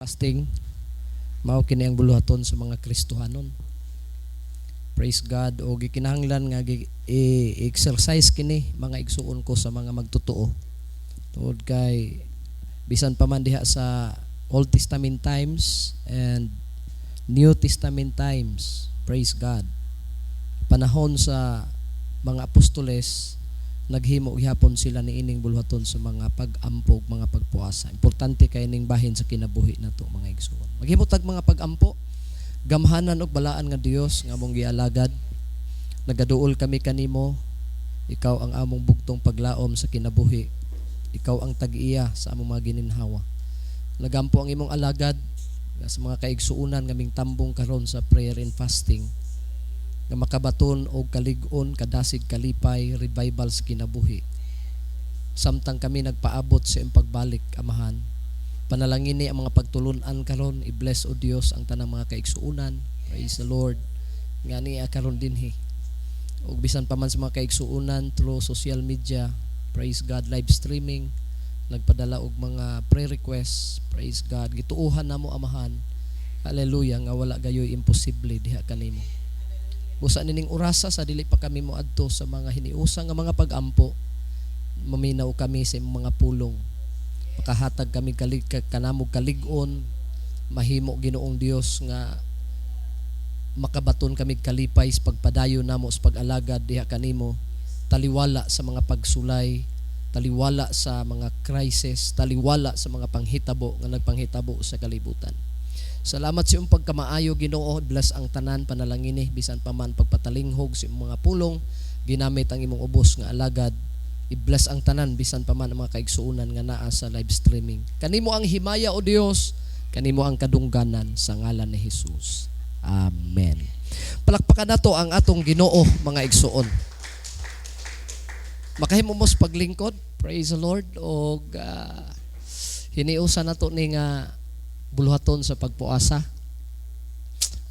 Fasting mao kini ang buluhaton sa mga Kristohanon. Praise God. O gikinahanglan nga i-exercise kini, mga igsuon ko, sa mga magtotoo. Tungod kay bisan pa man diha sa Old Testament times and New Testament times, praise God. Panahon sa mga apostoles, naghimo gihapon sila niining buluhaton sa mga pag-ampo, mga pagpuasa. Importante kay ning bahin sa kinabuhi nato, mga igsuon. Maghimo tag mga pag-ampo. Gamhanan og balaan nga Dios nga among gialagad. Nagaduol kami kanimo. Ikaw ang among bugtong paglaom sa kinabuhi. Ikaw ang tag-iya sa among mga gininhawa. Nagampo ang imong alagad nga sa mga kaigsuonan nga mingtambong karon sa prayer and fasting nga makabaton og kalig-on, kadasig, kalipay, revival sa kinabuhi. Samtang kami nagpaabot sa imong pagbalik, Amahan. Panalangin ni ang mga pagtulunan karon, i-bless o Dios ang tanang mga kaigsuonan. Praise the Lord. Nga niya karon dinhi. Ug bisan pa man sa mga kaigsuonan through social media, praise God, live streaming, nagpadala og mga prayer requests, praise God. Gituohan namo, Amahan. Hallelujah, nga wala gayoy imposible diha kanimo. Busa nining orasa sa dili pa kami moadto sa mga hiniusa nga mga pag-ampo, maminaw kami sa imong mga pulong. Makahatag kami kalig kanamog kalig-on, mahimo, Ginoong Dios, nga makabaton kami kalipay sa pagpadayon namo sa pag-alagad diha kanimo, taliwala sa mga pagsulay, taliwala sa mga crisis, taliwala sa mga panghitabo nga nagpanghitabo sa kalibutan. Salamat sa iyong pagkamaayo, Ginoo. Bless ang tanan, panalangini bisan pa man pagpatalinghog sa imong mga pulong ginamit ang imong ubos nga alagad. I-bless ang tanan bisan pa man ang mga kaigsuonan nga naa sa live streaming. Kanimo ang himaya, o Dios, kanimo ang kadungganan, sa ngalan ni Jesus. Amen. Palakpakan nato ang atong Ginoo, mga igsuon. Makahimo mo sa paglingkod, praise the Lord, og hiniusa nato ni nga buluhaton sa pagpuasa.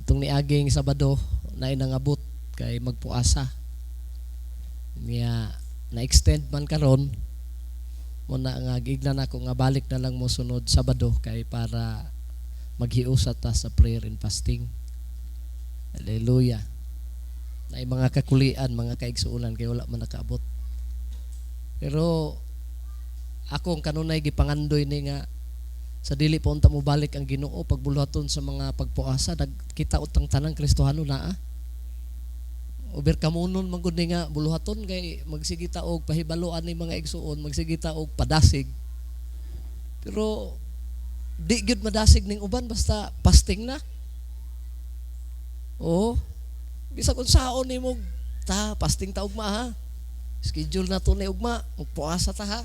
Itong niaging Sabado, naay nangabot kay magpuasa. Niya na-extend man karon mo na nga giignan ako nga balik na lang mo sunod Sabado kay para maghiusa ta sa prayer and fasting. Hallelujah. Naay mga kakulian, mga kaigsuonan kay wala man nakaabot. Pero akong kanunay gipangandoy ni nga sa dili pa unta mo balik ang Ginoo, pagbuluhaton sa mga pagpuasa kita utang tanang Kristohano naa. Uber kamunon man gud ni nga buluhaton kay magsige ta og pahibaloan ni mga igsuon, magsige ta og padasig. Pero di gyud madasig ning uban basta fasting na. Oo. Bisag unsaon nimo ta, fasting ta ugma ha. Schedule na to ni ugma, magpuasa ta ha.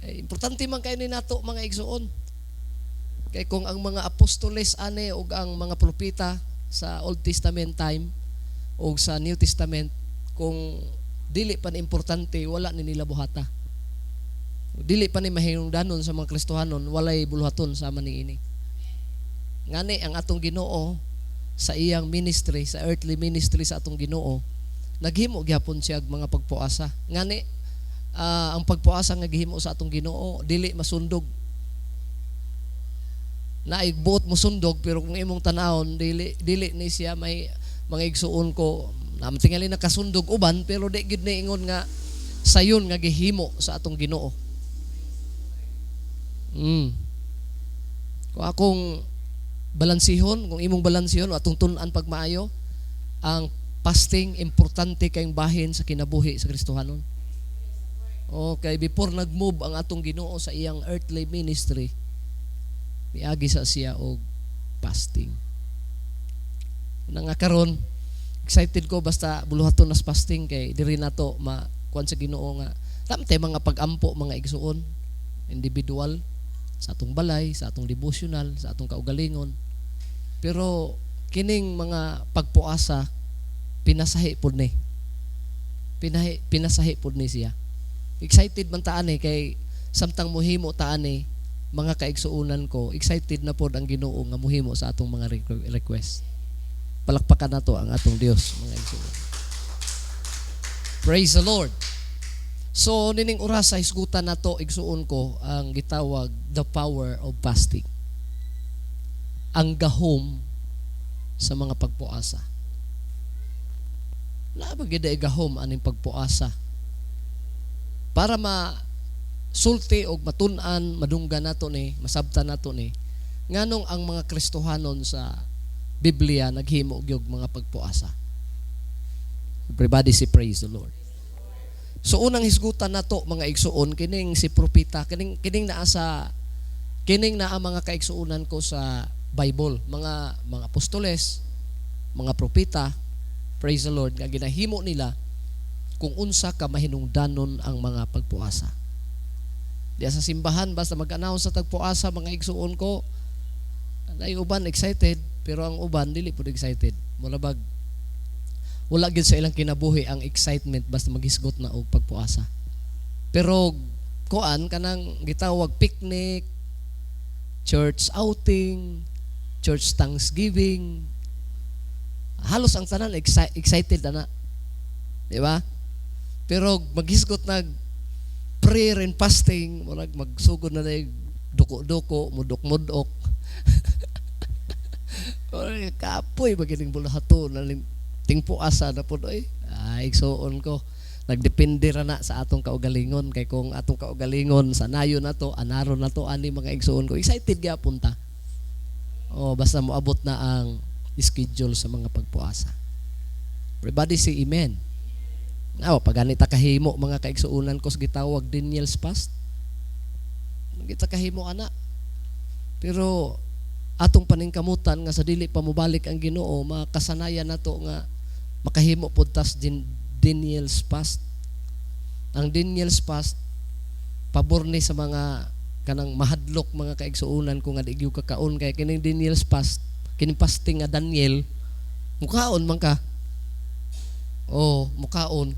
Eh, importante man kayo ni nato, mga igsuon. Kay kung ang mga apostoles ane ug ang mga propeta sa Old Testament time o sa New Testament, kung dili pa ni importante, wala ni nila buhata. Dili pa ni mahinungdanon sa mga Kristohanon, walay buluhaton sama ni ini. Ngani ang atong Ginoo sa iyang ministry, sa earthly ministry sa atong Ginoo, naghimo gyapon siya og mga pagpuasa. Ngani ang pagpuasa nga gihimo sa atong Ginoo dili masundog. Naay buot mo sundog, pero kung imong tanawon, dili dili ni siya may, mga igsuon ko, tingali nakasundog uban, pero di gyud ni ingon nga sayon nga gihimo sa atong Ginoo. Kung akong balansihon, kung imong balansihon atong tun-an pagmaayo, ang fasting importante kayong bahin sa kinabuhi sa Kristohanon. Okay, before nag-move ang atong Ginoo sa iyang earthly ministry, miagi sa siya og fasting. Na nga karon excited ko basta buluhaton nas fasting kay diri nato ma kuan sa Ginoo nga tamte mga pag-ampo, mga igsuon, individual sa atong balay, sa atong devotional, sa atong kaugalingon. Pero kining mga pagpuasa pinasahi pud ni. Pinasahi pud ni siya. Excited man ta ani kay samtang muhimo ta ani, mga kaigsuonan ko, excited na pod ang Ginoo nga muhimo sa atong mga request. Palakpakan nato ang atong Dios, mga igsuon. Praise the Lord. So nining oras sa hisgutan nato, igsuon ko, ang gitawag the power of fasting. Ang gahom sa mga pagpuasa. Naa ba gyud gahom aning pagpuasa? Para ma sulti og matun-an, madunggan nato ni, masabtan nato ni, nganong ang mga Kristohanon sa Biblia naghimo gyud mga pagpuasa. Everybody say, "Praise the Lord." So unang hisgutan nato, mga igsuon, kining si propeta, kining naa sa kining naa, mga kaigsuonan ko, sa Bible, mga apostoles, mga propeta, praise the Lord, nga ginahimo nila kung unsa ka mahinungdanon ang mga pagpuasa. Diya sa simbahan, basta mag-announce sa tagpuasa, mga igsuon ko, nay uban excited, pero ang uban dili pud excited. Mura bag wala gyud sa ilang kinabuhi ang excitement basta maghisgot na og pagpuasa. Pero kuan, kanang gitawag picnic, church outing, church thanksgiving, halos ang tanan excited ana. Di ba? Pero maghisgot nag prayer and fasting, murag magsugod na na duko-duko, mudok-mudok. Oy, kapoy ba kining buluhaton na tingpuasa na pud oy. Ay, igsuon ko. Nagdepende ra na sa atong kaugalingon, kay kung atong kaugalingon sanayon na to, anaron na to ani, mga igsuon ko. Excited gyapon ta. Oh, basta moabot na ang schedule sa mga pagpuasa. Everybody say amen. Aw, pag ganita kahimo, mga kaigsuonan ko, sa gitawag Daniel's fast. Kita kahimo ana. Pero atong paningkamutan nga sa dili pa mobalik ang Ginoo, makasanayan nato nga makahimo pud tas din Daniel's fast. Ang Daniel's fast, pabor ni sa mga kanang mahadlok, mga kaigsuonan ko, nga di gyud kakaon, kay kining Daniel's fast, kining fasting nga Daniel, mukaon man ka. Oh, mukaon.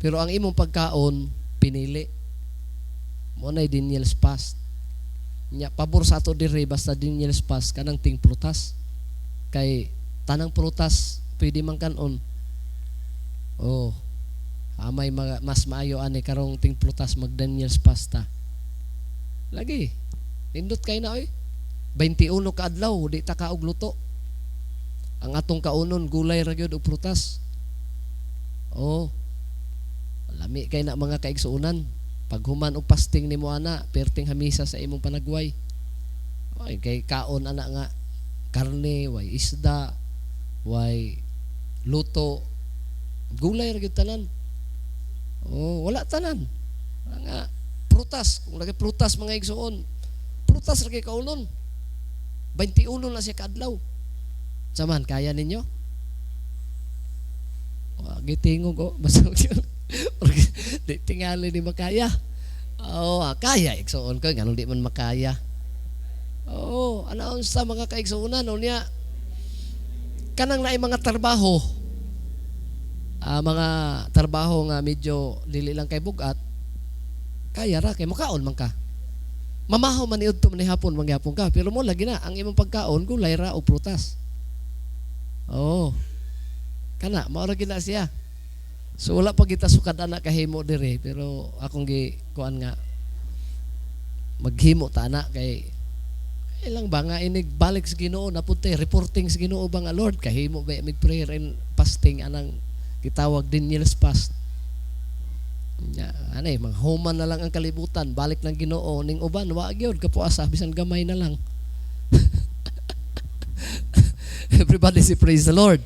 Pero ang imong pagkaon pinili. Mao na Daniel's fast. Nya pabor sa ato diri, basta Daniel's fast, kanang ting prutas. Kay tanang prutas pwede man kanon. Oh. Amay mga mas maayo ani karong ting prutas, mag Daniel's fast ta. Lagi. Nindot kay na oy. 21 ka adlaw di ta kaog luto. Ang atong kaunon gulay ra gyud ug prutas. Oh. Lami kay na, mga kaigsuonan. Paghuman og fasting nimo ana, perting hamisa sa imong panagway. Ay, kay kaon ana nga karne, way isda, way luto. Gulay ra gyud tanan. Oh, wala tanan. Nga prutas, kung lagi prutas, mga igsuon. Prutas ra kay kaunon. 21 na siya kaadlaw. Saman kaya ninyo? Wa gitingog oh, basta di tingali ni makaya. Oh, kaya, igsuon ko, nganong di man makaya? Oh, announce sa mga kaigsuonan unya kanang naay mga trabaho. Mga trabaho nga medyo dili lang kay bugat, kaya ra kay mukaon man ka. Mamahaw man ni udto man ni hapon mangyapon ka, pero mo lagi na ang imong pagkaon gulay ra o prutas. Oh. Kana mao ra gid na siya. So wala pa kita sukad ana kahimo dire, pero akong gi kuan nga maghimo ta ana, kay ilang ba nga inig balik sa Ginoo na punta reporting sa Ginoo ba nga, "Lord, kahimo ba mig prayer and fasting anang gitawag Daniel's fast?" Nya anay mga human na lang ang kalibutan, balik ng Ginoo, ning uban wa gyud kapuasa bisan gamay na lang. Everybody say, "Praise the Lord."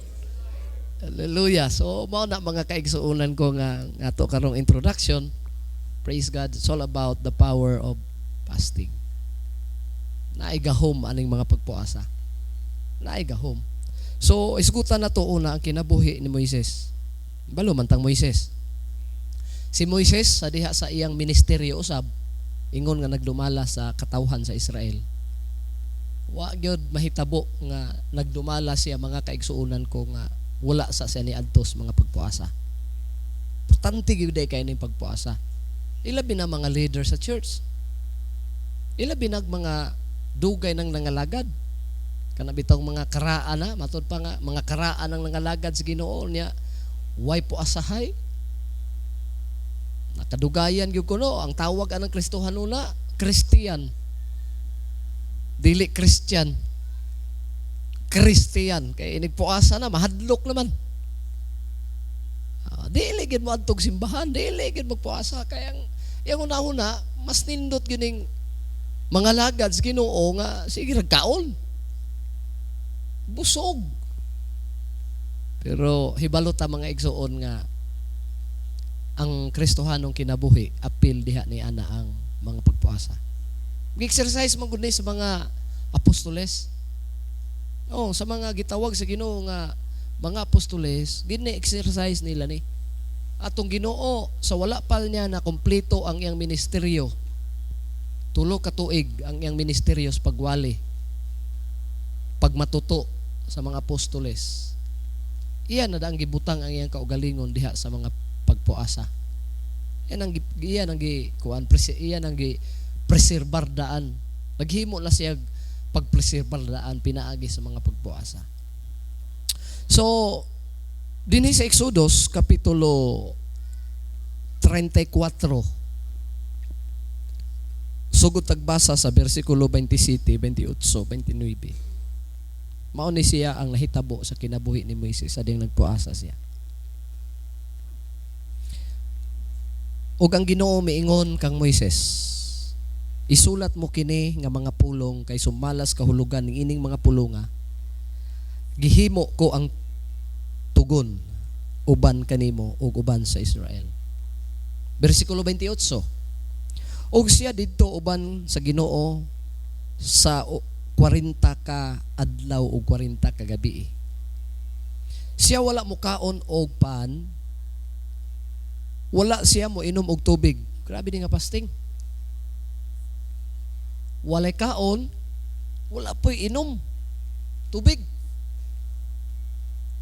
Hallelujah. So mao na, mga kaigsuonan ko, nga ato karong introduction. Praise God. It's all about the power of fasting. Naay gahom aning mga pagpuasa. Naay gahom. So isgutan na to una ang kinabuhi ni Moises. Balo man tang Moises. Si Moises sa diha sa iyang ministeryo usab, ingon nga nagdumala sa katawhan sa Israel. Wa gyud mahitabo nga nagdumala siya, mga kaigsuonan ko, nga wala sa siya niadto sa mga pagpuasa. Importante gyud kay ning pagpuasa. Ilabi na mga leader sa church. Ilabi nag mga dugay nang nangalagad. Kana bitong mga karaan na, matod pa nga mga karaan ang nangalagad sa Ginoo niya, way puasahay. Nakadugayan gyud kuno ang tawag anang Kristohanon na Christian. Dili Christian. Christian kay inigpuasa na, mahadlok naman. Dili gid mo adtog simbahan, dili gid magpuasa kay ang iyang una-una mas nindot gining mga lagad sa Ginoo nga sige ra kaon. Busog. Pero hibalo ta, mga igsuon, nga ang Kristohanong kinabuhi apil diha ni ana ang mga pagpuasa. Gi-exercise man gud ni sa mga apostoles. Oh, sa mga gitawag sa Ginoo nga mga apostoles, gini-exercise nila ni. Atong Ginoo sa wala pa niya na kompleto ang iyang ministeryo. 3 ka tuig ang iyang ministeryo sa pagwali. Pagmatuto sa mga apostoles. Iyan na ang gibutang ang iyang kaugalingon diha sa mga pagpuasa. Iyan ang gi kuan, iyan ang gi preserbar daan. Naghimo na siya pagpreserbar daan pinaagi sa mga pagpuasa. So, dinhi sa Exodus kapitulo 34, sugod tagbasa sa bersikulo 27, 28, 29. Mao ni siya ang nahitabo sa kinabuhi ni Moises sa ding nagpuasa siya. Ug ang Ginoo miingon kang Moises, "Isulat mo kini nga mga pulong kay sumalas kahulugan ning ining mga pulonga. Gihimo ko ang tugon uban kanimo ug uban sa Israel." Bersikulo 28. Ug siya didto uban sa Ginoo sa 40 ka adlaw ug 40 ka gabi. Siya wala mukaon og pan, wala siya mo inom og tubig. Grabe din nga fasting. Walay kaon, wala po'y inom tubig.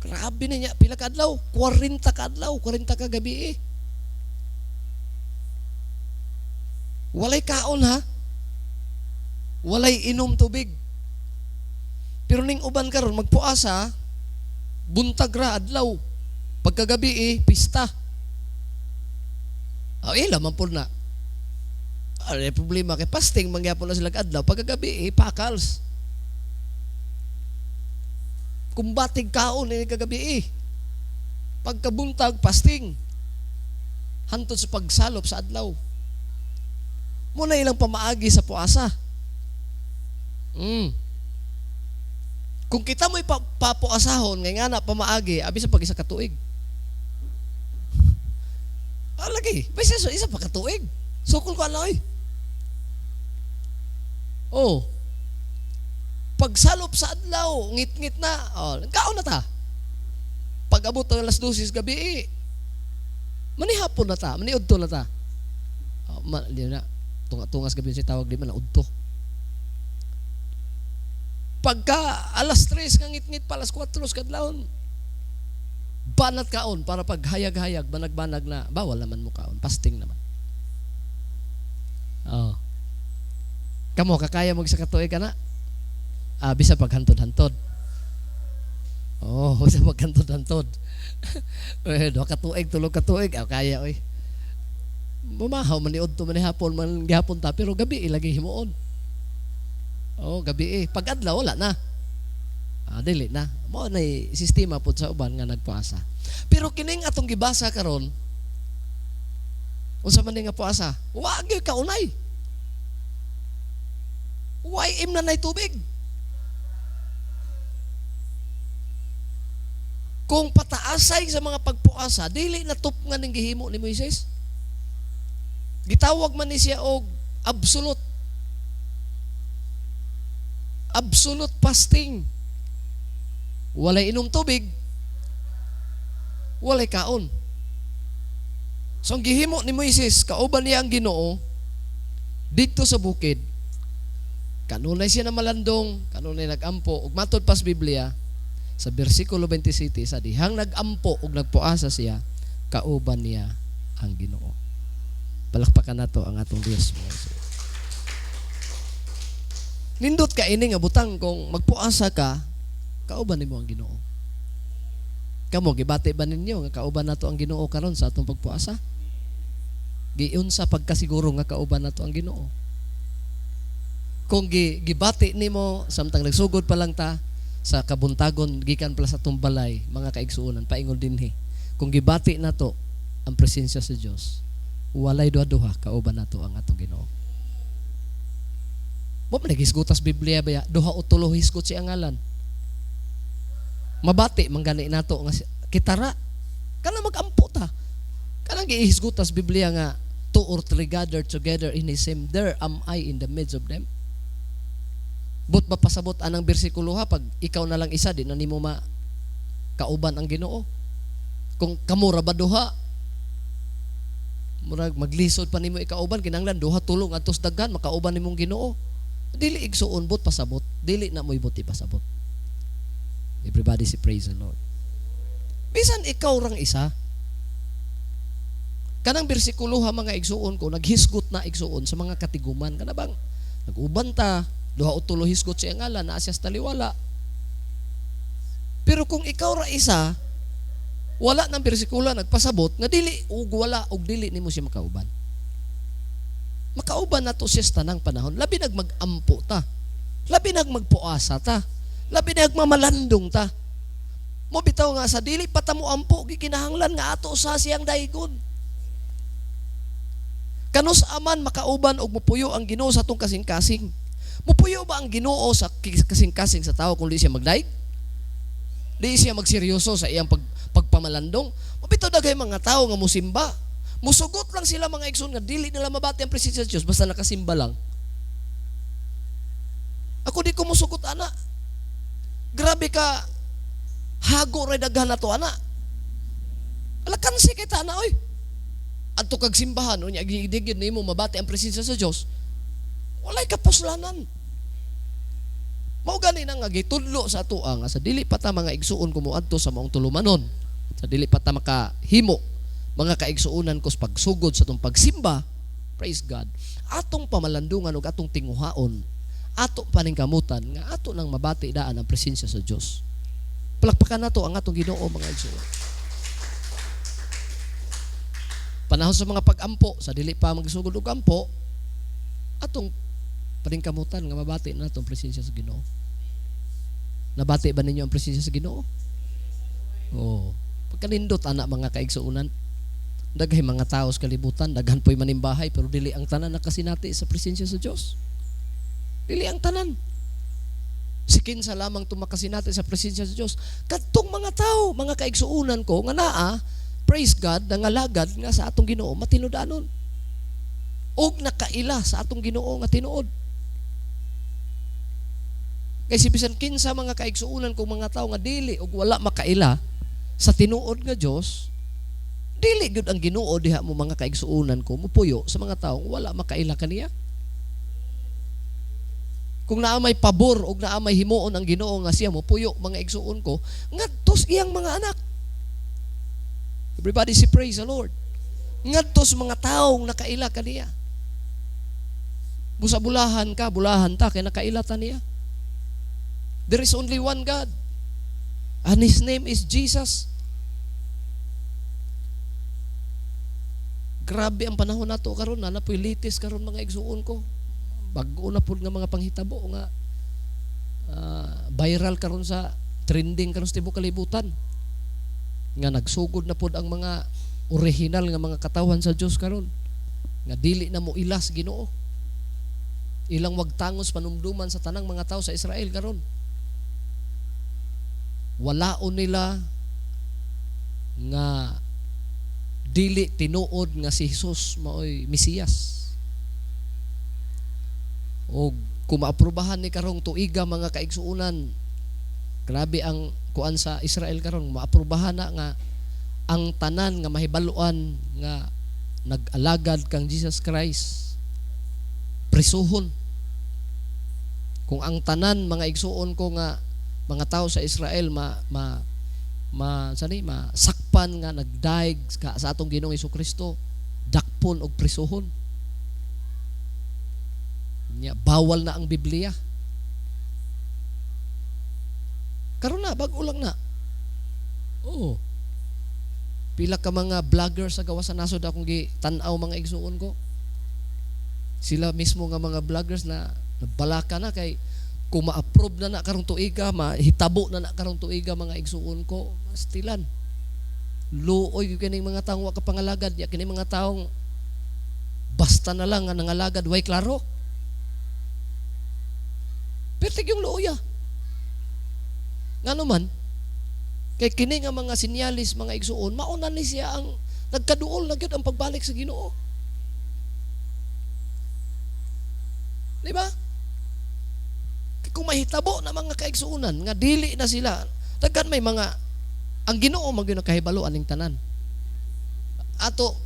Grabe na niya. Pila ka adlaw? 40 ka adlaw, 40 ka gabi eh. Walay kaon ha. Walay inom tubig. Pero ning uban karon magpuasa, buntag ra adlaw. Pagkagabi eh, pista. Ah, ila man po na. Ay, problema kay fasting mangyapon na sila adlaw, pagkagabi eh, pakals. Kumbatig kaon ini kagabi eh. Pagkabuntag, fasting. Hantod sa pagsalop sa adlaw. Muna ilang pamaagi sa puasa. Kung kita mo'y papuasahon, ngay nga na pamaagi, abi sa pag isa ka tuig. Ah, lagi. Basta so, isa pa ka tuig. Sukol ko ala oy. Oh. Pagsalop sa adlaw, ngit-ngit na. Oh, kaon na ta. Pag abot ng alas 12 gabi, eh, manihapon na ta, maniudto na ta. Oh, di na. Tunga-tungas gabi siya tawag di man na udto. Pagka alas 3 nga ngit-ngit pa alas 4 kadlawon, banat kaon para pag hayag-hayag, banag-banag na, bawal naman mo kaon, fasting naman. Oh. Kamo, kakaya mo sa katuig ka na? Ah, bisa paghantod-hantod. Oh, bisa paghantod-hantod. Eh, 2 ka tuig, 3 ka tuig, ah, kaya oy. Mamahaw man ni udto man ni hapon man gihapon ta, pero gabi ilagi himuon. Oh, gabi eh. Pag adlaw wala na. Ah, dili na. Mao na sistema pod sa uban nga nagpuasa. Pero kining atong gibasa karon, unsa man ni nga puasa? Wa gyud kaunay. Way im na nay tubig. Kung pataasay sa mga pagpuasa, dili na tup nga ning gihimo ni Moises. Gitawag man ni siya og absolute. Absolute fasting. Walay inom tubig, walay kaon. So ang gihimo ni Moises, kauban niya ang Ginoo didto sa bukid. Kanunay siya na malandong, kanunay nagampo, ug matod pas Biblia sa bersikulo 27, sa dihang nagampo ug nagpuasa siya, kauban niya ang Ginoo. Palakpakan nato ang atong Dios, mga igsoon. Nindot ka ini nga butang kung magpuasa ka, kauban nimo ang Ginoo. Kamo gibati ba ninyo nga kauban nato ang Ginoo karon sa atong pagpuasa? Giunsa pagkasiguro nga kauban nato ang Ginoo? Kung gibati nimo samtang nagsugod pa lang ta, Sa kabuntagon gikan pala sa atong balay, mga kaigsuonan, paingon dinhi. Kung gibati nato ang presensya sa Dios, walay duha-duha, kauban nato ang atong Ginoo. Mo man naghisgutas Biblia baya, duha o tulo hisgot sa iyang ngalan. Mabati man gani nato nga kitara kana magampo ta. Kanang gihisgutas Biblia nga two or three gathered together in His name, there am I in the midst of them. But mapasabot anang bersikulo ha, pag ikaw na lang isa, di na nimo ma kauban ang Ginoo. Kung kamo ra ba duha, murag maglisod pa nimo ikauban, kinahanglan duha, tulo ngadto sa daghan makauban nimong Ginoo. Dili, igsuon, but pasabot, dili na mo'y buot pasabot. Everybody say, "Praise the Lord." Bisan ikaw rang isa. Kanang bersikulo ha, mga igsuon ko, naghisgot na, igsuon, sa mga katiguman. Kana bang nag-uban ta, duha o tulo hisgot sa ngalan, naa siya sa taliwala. Pero kung ikaw ra isa, wala nang bersikulo nagpasabot nga dili ug wala ug dili nimo siya makauban. Makauban nato siya sa tanang panahon. Labi nag mag-ampo ta. Labi nag magpuasa ta. Labi nag mamalandong ta. Mo bitaw nga sa dili pa ta mo ampo, gikinahanglan nga ato sa siyang daygon. Kanus aman makauban og mupuyo ang Ginoo sa atong kasing-kasing? Mupuyo ba ang Ginoo sa kasing-kasing sa tao kung di siya magdaig? Di siya magseryoso sa iyang pagpamalandong? Mabitaw daghay mga tao nga musimba. Musugot lang sila, mga igsoon, nga dili nila mabati ang presensya sa Dios basta nakasimba lang. Ako, di ko musugot ana. Grabe ka hago ray daghan na to ana. Alakansi kay ta ana oy. Adto kag simbahan unya gidigid nimo mabati ang presensya sa Dios. Walay kapuslanan. Mao gani na nga gitudlo sa atoa nga sa dili pa ta, mga igsuon ko, moadto sa maong tulumanon. Sa dili pa ta makahimo, mga kaigsuonan ko, sa pagsugod sa atong pagsimba, praise God. Atong pamalandungan ug atong tinguhaon, ato paningkamutan nga ato nang mabati daan ang presensya sa Dios. Palakpakan nato ang atong Ginoo, mga igsuon. Panahon sa mga pag-ampo, sa dili pa magsugod og ampo, atong paningkamutan nga mabati na atong presensya sa Ginoo. Nabati ba ninyo ang presensya sa Ginoo? Oo. Pagkanindot ana, mga kaigsuonan, daghay mga tao sa kalibutan, daghan po'y manimbahay, pero dili ang tanan nakasinati sa presensya sa Dios. Dili ang tanan. Si kinsa lamang tumakasinati sa presensya sa Dios. Kadtong mga tao, mga kaigsuonan ko, nga naa, praise God, nangalagad nga sa atong Ginoo matinud-anon. Og nakaila sa atong Ginoo nga tinuod. Kay si bisan kinsa, mga kaigsuonan kong mga tao nga dili og wala makaila sa tinuod nga Dios, dili gyud ang Ginoo diha mo, mga kaigsuonan ko, mupuyo sa mga taong wala makaila kaniya. Kung naa may pabor og naa may himuon ang Ginoo nga siya mopuyo, mga igsuon ko, ngadto sa iyang mga anak. Everybody say, "Praise the Lord." Ngadto sa mga taong nakaila kaniya. Busa bulahan ka, bulahan ta kay nakaila ta niya. There is only one God. And His name is Jesus. Grabe ang panahon nato karon, na napoy litis karon, mga igsuon ko. Bag-o na pud nga mga panghitabo nga viral karon, sa trending karon sa tibuok kalibutan. Nga nagsugod na pud ang mga original nga mga katawhan sa Dios karon nga dili na mo ilas Ginoo. Ilang wagtangos panumduman sa tanang mga tao sa Israel karon. Walaon nila nga dili tinuod nga si Jesus maoy Mesiyas. O kung maaprubahan ni karong tuiga, mga kaigsuonan, grabe ang kuan sa Israel karon, maaprubahan na nga ang tanan nga mahibaluan nga nag-alagad kang Jesus Christ, prisuhon. Kung ang tanan, mga igsuon ko, nga mga tao sa Israel ma ma ma sani masakpan nga nagdaig ka sa atong Ginoong Kristo, dakpon og prisuhon. Nya bawal na ang Biblia. Karon na, bag-o lang na. Oo. Pila ka mga vlogger sa gawas sa nasod akong gitan-aw, mga igsuon ko. Sila mismo nga mga vloggers na nabalaka na kay Kung ma-approve na na karong tuiga, mahitabo na na karong tuiga, mga igsuon ko, stilan. Luoy gyud kining mga taong wa kapangalagad, ya kini mga taong basta na lang nga nangalagad, way klaro. Pertig yung luoya. Ngano man, kay kini nga mga sinyalis, mga igsuon, mauna ni siya ang nagkaduol na gyud ang pagbalik sa Ginoo. Di ba? Kung mahitabo na mga kaigsuonan nga dili na sila, daghan may mga ang Ginoo man gyud nakahibalo aning tanan. Ato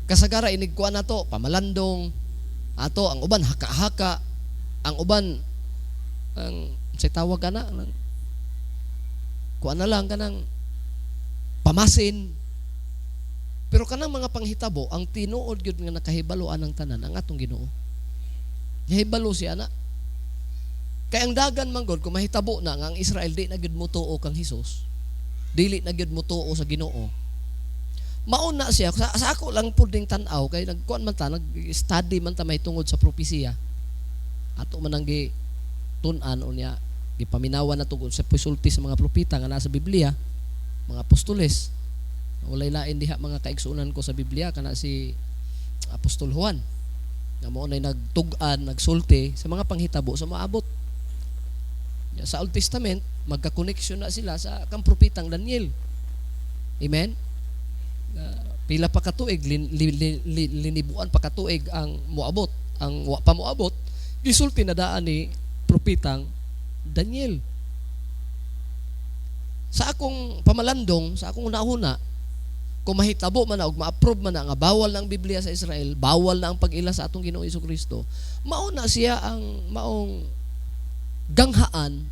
kasagara inig kuan nato pamalandong, ato ang uban haka-haka, ang uban ang say tawag ana ang kuan na lang kanang pamasin. Pero kanang mga panghitabo, ang tinuod gyud nga nakahibalo anang tanan ang atong Ginoo. Nahibalo siya na. Kay ang dagan man gud, kung mahitabo na nga ang Israel di na gyud motuo kang Hesus, dili na gyud motuo sa Ginoo. Mauna siya sa ako lang pud ning tan-aw kay nagkuan man ta, nag-study man ta mahitungod sa propesiya. Ato man ang gitun-an unya gipaminawan na tungod sa pisulti sa mga propeta nga nasa Biblia, mga apostoles. Walay lain diha, mga kaigsuonan ko, sa Biblia kana si Apostol Juan nga mao nay nagtug-an, nagsulti sa mga panghitabo sa maabot. Sa Old Testament, magka-connection na sila sa kang propetang Daniel. Amen? Pila pa katuig, linibuan pa katuig ang moabot, ang wa pa moabot, gisulti na daan ni propetang Daniel. Sa akong pamalandong, sa akong una-una, kung mahitabo man na og ma-approve man na nga bawal na ang Biblia sa Israel, bawal na ang pag-ila sa atong Ginoong Kristo, mao na siya ang maong ganghaan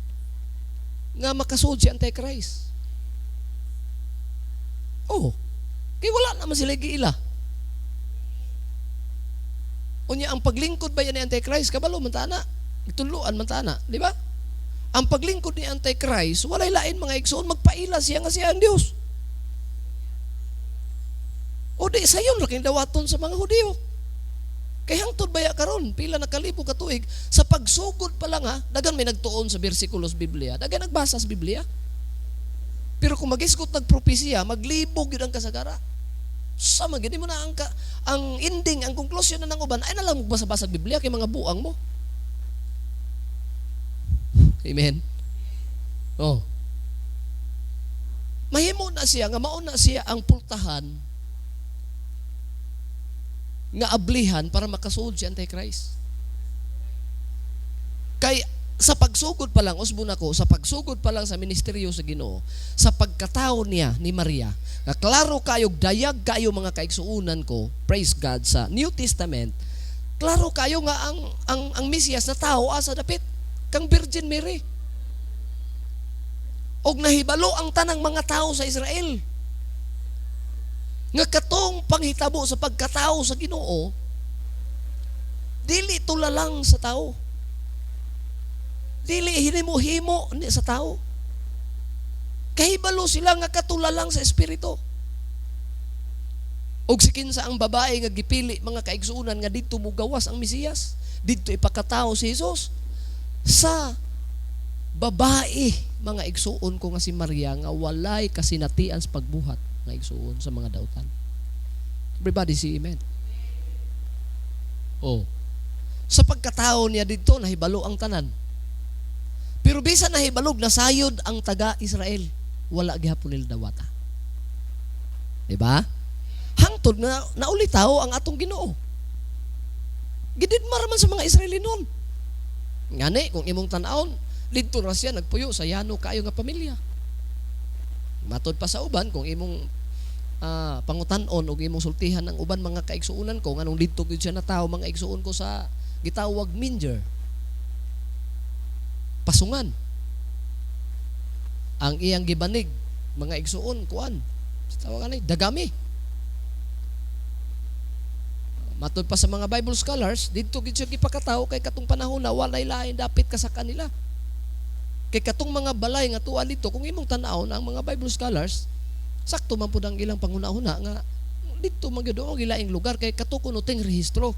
nga makasuod si Antichrist. Oh, kay wala naman sila giila. Unya ang paglingkod ba yan ni Antichrist, kabalo man ta na, gituluan man ta na, di ba? Ang paglingkod ni Antichrist, walay lain, mga igsoon, magpaila siya nga siya ang Dios. O di sayon ra kay dawaton sa mga Hudiyo. Kay hangtod baya karon, pila na kalibo ka tuig sa pagsugod pa lang ha, dagan may nagtuon sa bersikulos Biblia, dagan nagbasa sa Biblia. Pero kung magisgot nagpropesiya, maglibog yun ang kasagara. Sa man gid mo na ang ending, ang konklusyon na ng uban ay na lang magbasa-basa Biblia kay mga buang mo. Amen. Oh. Mahimo na siya nga mao na siya ang pultahan nga ablihan para makasuod si Antichrist. Kay sa pagsugod pa lang, usbon ako, sa pagsugod pa lang sa ministeryo sa Ginoo, sa pagkatao niya ni Maria, nga klaro kayo, dayag kayo, mga kaigsuunan ko, praise God, sa New Testament, klaro kayo nga ang Mesiyas na tao asa dapit kang Virgin Mary. Og nahibalo ang tanang mga tao sa Israel nga katong panghitabo sa pagkatao sa Ginoo dili tula lang sa tao. Dili hinimo-himo ni sa tao. Kahibalo sila nga katula lang sa espiritu. Og si kinsa ang babae nga gipili, mga kaigsuonan, nga didto mugawas ang Mesiyas, didto ipakatao si Jesus, sa babae, mga igsuon ko, nga si Maria nga walay kasinatian sa pagbuhat nga igsuon sa mga dautan. Everybody say amen. Oh. Sa pagkatao niya didto nahibalo ang tanan. Pero bisan nahibalog, nasayod ang taga Israel, wala gihapon nila dawata. Diba? Hangtod na naulitaw ang atong Ginoo. Gididmar man sa mga Israelinon. Ngani, kung imong tan-awon, didto ra siya nagpuyo sa yano kaayo nga pamilya. Matod pa sa uban, kung imong pangutan-on og imong sultihan ang uban, mga kaigsuonan ko, nganong didto gyud siya natawo, mga igsuon ko, sa gitawag manger. Pasungan. Ang iyang gibanig, mga igsuon, kuan. Sa tawagan ay dagami. Matod pa sa mga Bible scholars, didto gid siya gipakatawo kay katong panahon na walay lain dapit ka sa kanila. Kay katong mga balay nga tuwa dito, kung imong tan-awon ang mga Bible scholars, sakto man pud ang ilang panguna-una nga didto man gyud ang gilaing lugar kay kato kuno ting rehistro.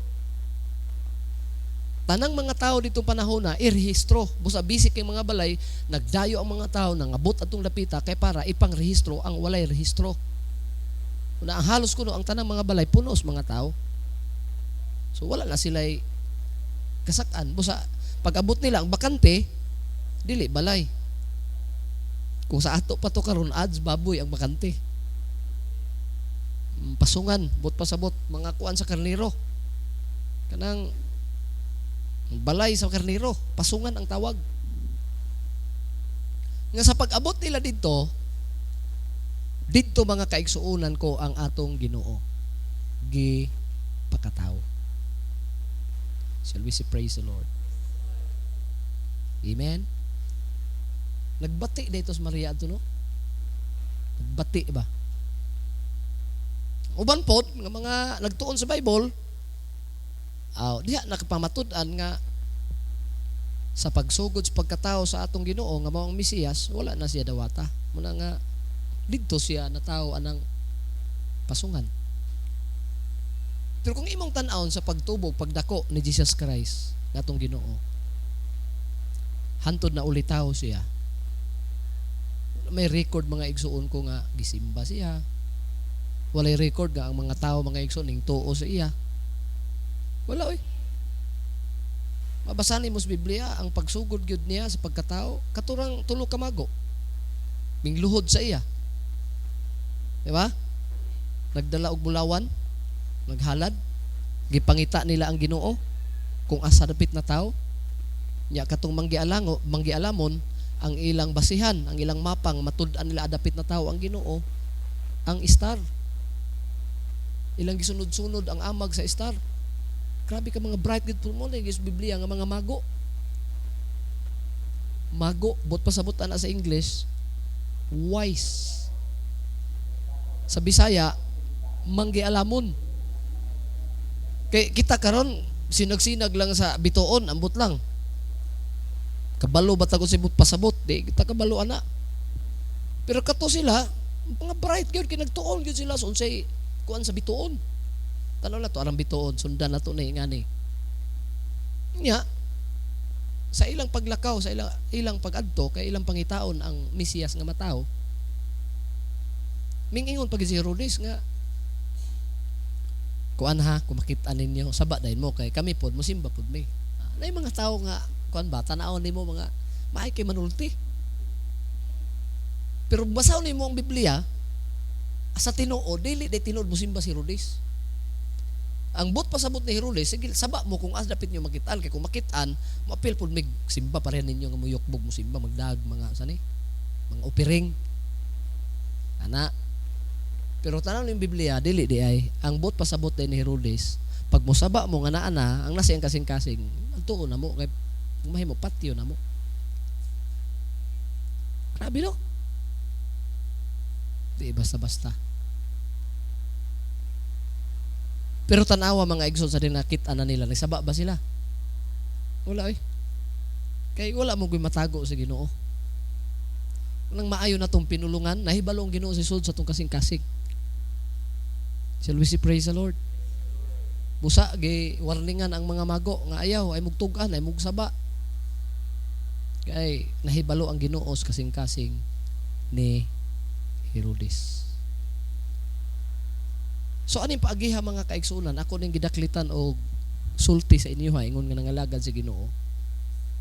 Tanang mga tao ditong panahon na irehistro. Busa busy kay mga balay, nagdayo ang mga tao nangabot atong dapita kay para ipangrehistro ang walay rehistro. Na ang halos kuno ang tanang mga balay puno sa mga tao. So wala na sila kasakan. Busa pag abot nila ang bakante, dili balay. Kung sa ato pa to karon, ads baboy ang bakante. Pasungan, bot pasabot, mga kuan sa karniro. Kanang balay sa karniro, pasungan ang tawag. Nga sa pag-abot nila didto, didto, mga kaigsuonan ko, ang atong Ginoo gi pakatao. Shall we say praise the Lord? Amen. Nagbati dito sa Maria ato, no? Nagbati ba? Uban pod nga mga nagtuon sa Bible, aw, diha nakapamatud-an nga sa pagsugod sa pagkatao sa atong Ginoo nga mao ang Mesiyas, wala na siya dawata. Muna nga didto siya natawo anang pasungan. Pero kung imong tan-awon sa pagtubo, pagdako ni Jesus Christ nga atong Ginoo, hantod na ulitawo siya, may record, mga igsuon ko, nga gisimba siya. Walay record nga ang mga tao, mga igsuon, ning tuo sa iya. Wala oy. Mabasa nimo sa Biblia ang pagsugod gyud niya sa pagkatao, katurang tulo ka mago. Mingluhod sa iya. Di ba? Nagdala og bulawan, naghalad, gipangita nila ang Ginoo kung asa dapit na tao. Nya katong manggialango, manggialamon ang ilang basihan, ang ilang mapang matud-an nila adapit na tao ang Ginoo, ang star. Ilang gisunod-sunod ang amag sa star. Grabe ka mga bright gid mo na sa Biblia nga mga mago. Mago, bot pasabot ana sa English, wise. Sa Bisaya, manggialamon. Kay kita karon sinag-sinag lang sa bituon, ambot lang. Kabalo ba tago sa pasabot? Di kita kabalo ana. Pero kato sila, mga bright gyud kay nagtuon gyud sila sa unsay kuan sa bituon. Tanaw na to arang bituon, sundan na to na ngani. Nya sa ilang paglakaw, sa ilang pag-adto kay ilang pangitaon ang Mesiyas nga matawo. Mingingon pag si Herodes nga, "Kuan ha, kung makita ninyo, saba dayon mo kay kami pod musimba pod mi." Ah, nay mga tao nga kuan ba, tan-awon nimo mga maay kay manulti. Pero basahon nimo ang Biblia, sa tinuod, dili day tinuod musimba si Herodes. Ang but pasabot ni Herodes, "Sige, saba mo kung asa dapit niyo makitaan, kay kung makitaan, maapil pud mig simba pareha ninyo nga muyukbog, musimba, magdag mga sani, mga offering." Ana. Pero tanaw ning Biblia, dili di ay ang but pasabot din ni Herodes, pag mosaba mo nga naa na, ang nasa iyang kasing-kasing, ang tuon na mo kay kung mahimo patyo na mo. Grabe, no? Di basta-basta. Pero tanawa, mga igsoon, sa dinakit na nila, nagsaba ba sila? Wala oy. Kay wala mo matago sa Ginoo. Nang maayo na tong pinulungan, nahibalo ang Ginoo sa sud sa tong kasing-kasing. Shall we say praise the Lord? Busa gi warningan ang mga mago nga ayaw ay mugtug-an, ay mugsaba. Kay nahibalo ang Ginoo sa kasing-kasing ni Herodes. So aning paagiha, mga kaigsunan, ako ning gidaklitan og sulti sa inyo ha, ingon nga nangalagad sa Ginoo.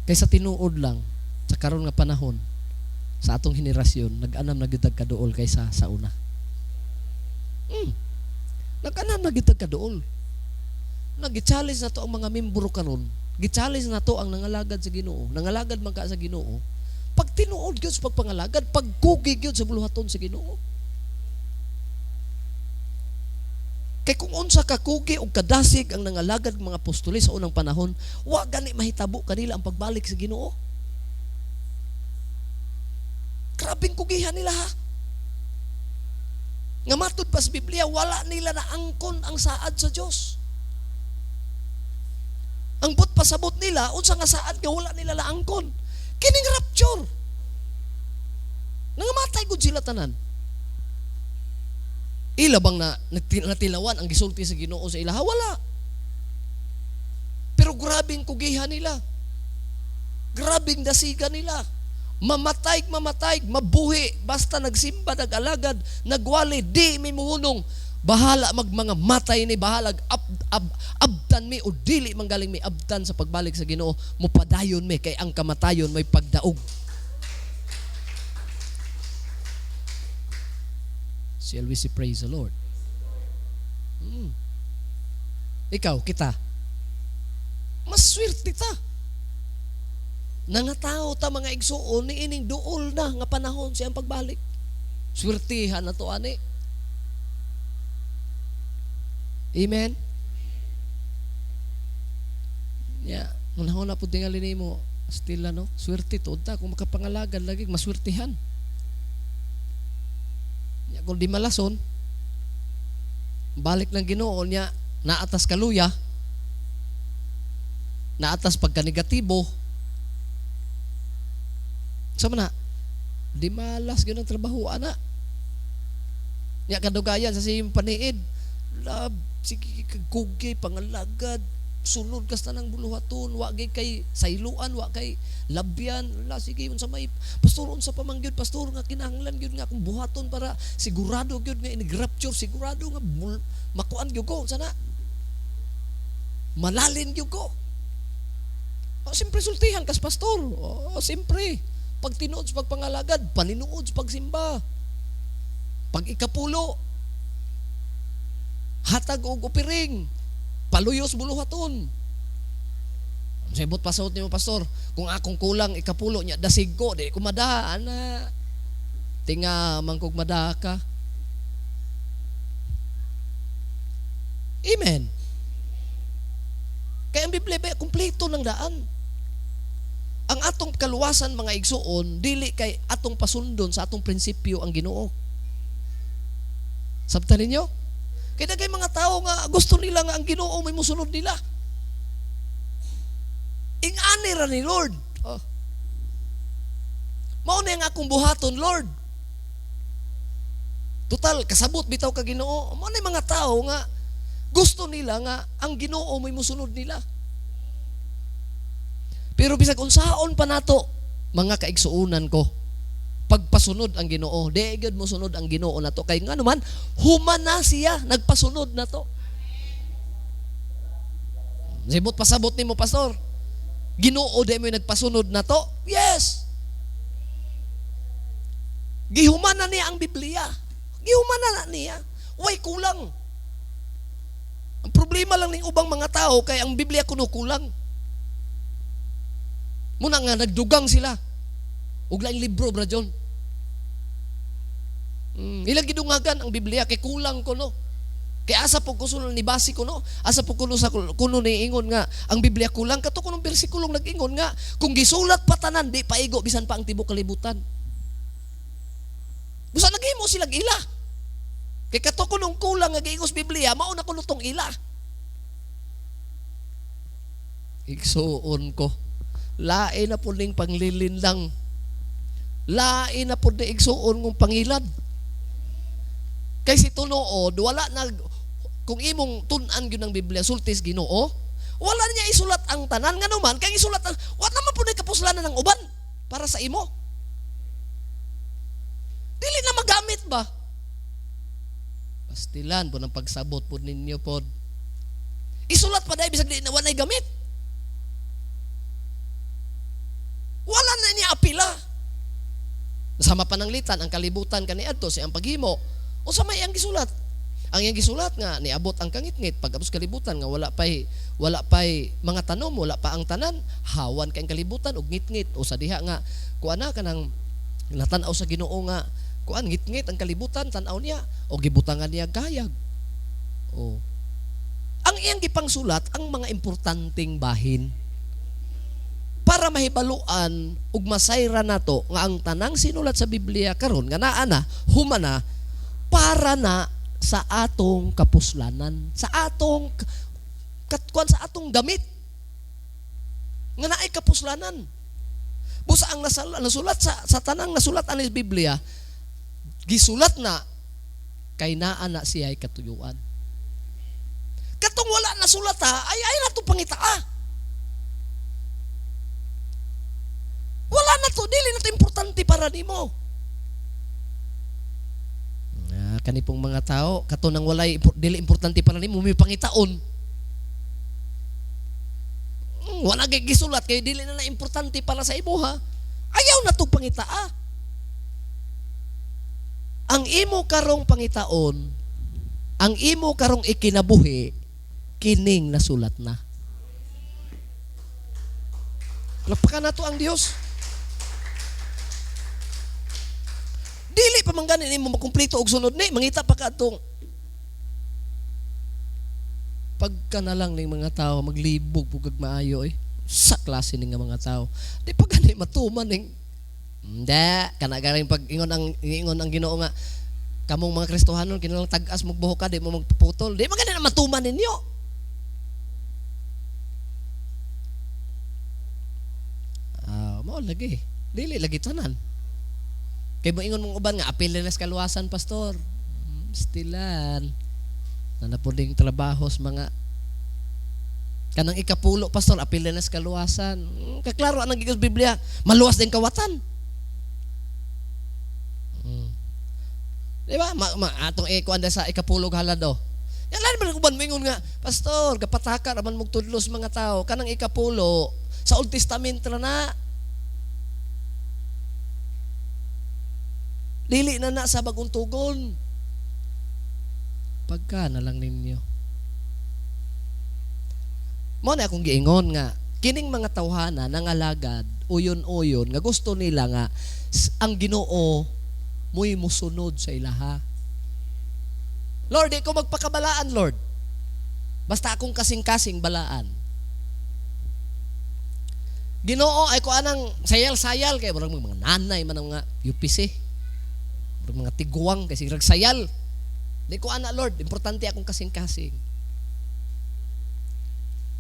Kay sa tinuod lang, sa karon nga panahon, sa atong henerasyon, nag-anam na gyud kaduol kaysa sa una. Nag-anam na gyud kaduol. Nag-challenge na to ang mga membro karon. Gi-challenge na to ang nangalagad sa Ginoo. Nangalagad man ka sa Ginoo. Pag tinuod gyud sa pagpangalagad, pagkugi gyud sa buluhaton sa Ginoo. Kay kung unsa ka kugi og kadasig ang nangalagad mga apostoles sa unang panahon, wa gani mahitabo kanila ang pagbalik sa Ginoo. Grabeng kugihan nila ha. Nga matud pa sa Biblia, wala nila naangkon ang saad sa Dios. Ang but pasabot nila, unsa nga saad nga wala nila naangkon? Kining rapture. Nangamatay gud sila tanan. Ila bang na natilawan ang gisulti sa Ginoo sa ilaha? Wala. Pero grabe. Grabing kugihan nila. Grabing dasiga nila. Mamatay, mamatay, mabuhi, basta nagsimba, nag-alagad, nagwali, di mi muhunong. Bahala mag mga matay ni, bahala abtan mi o dili manggaling mi abtan sa pagbalik sa Ginoo, mupadayon mi kay ang kamatayon may pagdaog. Shall we say praise the Lord? Ikaw, kita. Maswerte ta. Nangatao ta mga igsuon ni ining duol na nga panahon siyang pagbalik. Swertihan na to ani. Amen. Ya, unahon na pud tingali nimo still ano, swerte tuod ta kung makapangalagad lagi maswertihan. Ya, kung di malason, balik ng Ginoo niya naatas kaluya, naatas pagka-negatibo. Sa man na, di malas gyud ang trabaho ana. Nya kadugayan sa siyang paniid. Love, sige kagkugi, pangalagad, sunod kas tanang buluhaton, wa gyud kay sayloan, wa kay labyan, la sige unsa may pastor, unsa pa man gyud pastor nga kinahanglan gyud nga akong buhaton para sigurado gyud nga ini-rapture, sigurado nga makuan gyud ko, unsa na? Malalin gyud ko. O, siyempre sultihan kas pastor. O, siyempre pag tinuod sa pagpangalagad, paninuod sa pagsimba, pag ikapulo, hatag og opiring, paluyos buluhaton. Sibot pasahot nimo pastor, kung akong kulang ikapulo nya dasig ko, di ko mada ana. Tinga man kog mada ka. Amen. Kaya ang Biblia ba kumpleto ng daan. Ang atong kaluwasan mga igsuon dili kay atong pasundon sa atong prinsipyo ang Ginoo. Sabtan ninyo? Kaya kay mga tao nga gusto nila nga ang Ginoo may musunod nila. Ingani ra ni Lord. Oh. Mao na ang akong buhaton, Lord. Total kasabot bitaw ka Ginoo. Mao na mga tao nga gusto nila nga ang Ginoo may musunod nila. Pero bisag unsaon pa nato mga kaigsuonan ko, pagpasunod ang Ginoo, di gyud mosunod ang Ginoo nato kay ngano man human na siya nagpasunod nato. Sibot pasabot nimo pastor. Ginoo di mo nagpasunod nato? Yes. Gihuman na niya ang Biblia. Gihuman na niya. Way kulang. Ang problema lang ning ubang mga tao kay ang Biblia kuno kulang. Muna nga nagdugang sila. Ug laing libro bra John. Ilang gidungagan ang Biblia kay kulang kuno. Kay asa po kuno ni base kuno, asa po kuno sa kuno ni ingon nga ang Biblia kulang kato kunong bersikulong nag-ingon nga kung gisulat pa tanan di paigo bisan pa ang tibuok kalibutan. Busa naghimo sila ila. Kay kato kunong kulang nga giingos Biblia mao na kuno tong ila. Igsuon ko. Lain na po ning panglilin lang. Lain na po ni igsuon ngong pangilad. Kay si tinuod, wala na, kung imong tun-an gyud ng Biblia, sultis Ginoo, wala niya isulat ang tanan. Nga naman, kay isulat ang, wala naman po na kapuslanan ng uban para sa imo. Dili na magamit ba? Pastilan po ng pagsabot po ninyo po. Isulat pa dahil, bisag di na walay gamit. Wala na niya apila. Sama pananglitan ang kalibutan kaniadto sa iyang paghimo. Unsa may iyang gisulat? Ang iyang gisulat nga niabot ang kangitngit pag-abot kalibutan nga wala pay mga tanom, wala pa ang tanan, hawan kay ang kalibutan og ngitngit. O sa diha nga kuan na kanang natan-aw sa Ginoo nga kuan ngitngit ang kalibutan, tan-aw niya o gibutangan niya gayag. O ang iyang gipangsulat ang mga importanteng bahin para mahibaluan ug masayra nato nga ang tanang sinulat sa Biblia karon nga naa na humana para na sa atong kapuslanan, sa atong katkuan, sa atong gamit nga naay kapuslanan. Busa ang nasulat sa tanang nasulat ani Biblia gisulat na kay naa na siya'y katuyuan. Katong wala nasulat ha, ay nato pangitaa. Wala na to, dili na to importante para nimo. Ah, kani pong mga tao, kato nang walay dili importante para nimo, may pangitaon. Wala kay gisulat kay dili na na importante para sa imuha. Ayaw na tog pangitaa. Ang imo karong pangitaon, ang imo karong ikinabuhi, kining nasulat na. Palakpakan nato ang Dios. Dili pa man gani nimo makumpleto og sunod ni, mangita pa ka atong pagka na lang ning mga tao maglibog pugag maayo eh. Sa klase ning nga mga tao. Di pa gani matuman ning hindi, kana galing pag ingon ang Ginoo nga kamong mga Kristohanon kinahanglan tag-as mo buhok ka, di mo magpuputol. Di man gani na matuman ninyo. Ah, mao lagi. Dili lagi tanan. Kay moingon mong uban nga apil na sa kaluwasan, pastor. Stilan. Na puding trabaho sa mga kanang ikapulo, pastor, apil na sa kaluwasan. Kaklaro anang gikas Biblia, maluwas din kawatan. Di ba? Atong ikuan sa ikapulog halad oh. Yan lang man uban moingon nga, pastor, gapataka raman mong tudlos mga tao kanang ikapulo sa Old Testament ra na. Dili na na sa bagong tugon. Pagka na lang ninyo. Mo na akong giingon nga kining mga tawhana nangalagad uyon-uyon nga gusto nila nga ang Ginoo mo'y musunod sa ilaha. Lord, di ko magpakabalaan, Lord. Basta akong kasing-kasing balaan. Ginoo ay ko anang sayal-sayal kay murag mga nanay man ang mga UPC. Murag mga tiguang kay sirag sayal. Di ko ana, Lord, importante akong kasing-kasing.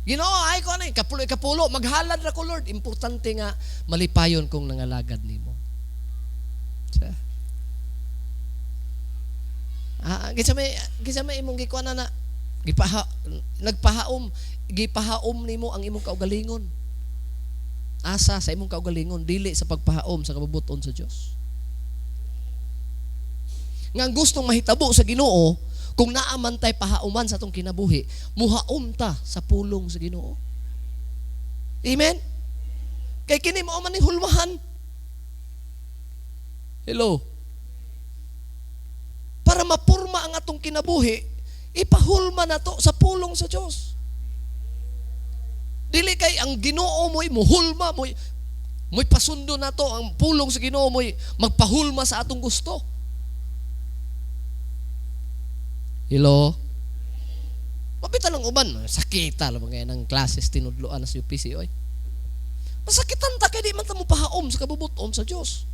Ginoo ay ko ana ikapulo ikapulo, maghalad ra ko, Lord. Importante nga malipayon kong nangalagad nimo. Sa kinsa may imong gikuan na gipaha nagpahaom, gipahaom nimo ang imong kaugalingon. Asa sa imong kaugalingon, dili sa pagpahaom sa kabubuton sa Dios. Nga ang gustong mahitabo sa Ginoo, kung naa man tay pahauman sa atong kinabuhi, muhaom ta sa pulong sa Ginoo. Amen? Kay kini mao man ning hulmahan. Hello? Para mapurma ang atong kinabuhi, ipahulma na to sa pulong sa Dios. Dili kay ang Ginoo mo'y muhulma, mo'y pasundo na to, ang pulong sa Ginoo mo'y magpahulma sa atong gusto. Hello? Mabitan ang uban, sakita lang mga ng classes tinudloan na sa UPC oy. Masakitan ta kay di man ta mo pahaom sa kabubuton sa Dios.